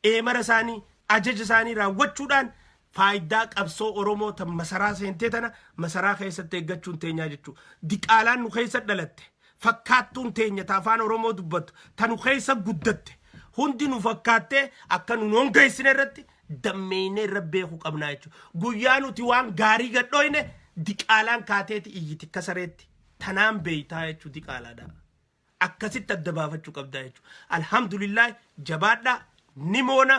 eemara isaanii, ajaja isaanii raawwachuudhaan faayidaa qabsoo Oromoo tan masaraa seentee tana masaraa keessatti eeggachuun teenyaa jechuudha. Diqaalaan nu keessa dhalatte, fakkaattuun teenya ta afaan Oromoo dubbattu, ta nu keessa guddatte, hundi nu fakkaattee akka nu hongeessine irratti dammeeynee irra beekuu qabnaa jechuudha. Guyyaa nuti waan gaarii gadhooyne diqaalaan kaateeti iyyiti akka sareetti. Tanaan beeytaa jechuudha diqaalaadha. Akkasitti adda baafachuu qabdaa jechuudha. Alhamdulillah, jabaadhaa, ni moona.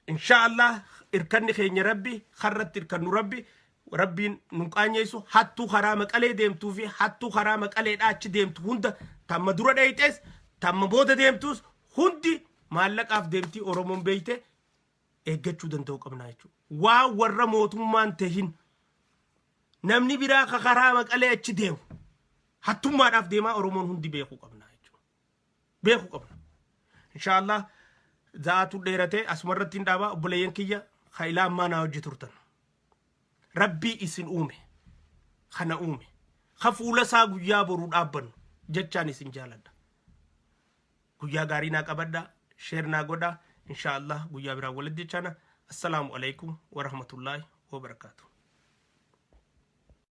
Insha Allah irkanni keenya Rabbi, karratti irkannu Rabbi, Rabbiin nu qaanyeessu. Hattuu karaa Maqalee deemtuu fi hattuu karaa Maqaleedhaa achi deemtu hunda, tamma dura dheeyxees tamma booda deemtus, hundi maallaqaaf deemtii. Oromoon beeyte eeggachuu danda'u qabnaa jechuudha. Waan warra mootummaan tahin namni biraa ka karaa Maqalee achi deemu hattummaadhaaf deemaa, Oromoon hundi beekuu qabna jechuudha. Beekuu qabna. Insha Allah za'aatu dheerate, asuma irratti hin dhaabaa. Obboleeyyan kiyya ka ilaa ammaa naa hojii turtan. Rabbii isin uume, kana uume, ka fuula isaa guyyaa boruu dhaabbannu jechaan isin jaaladha. Guyyaa gaarii naa qabadha, share naa godha. Insha Allah guyyaa biraan walitti jechaana. Assalaamu alaikum wa rahmatullaahi wa barakaatuh.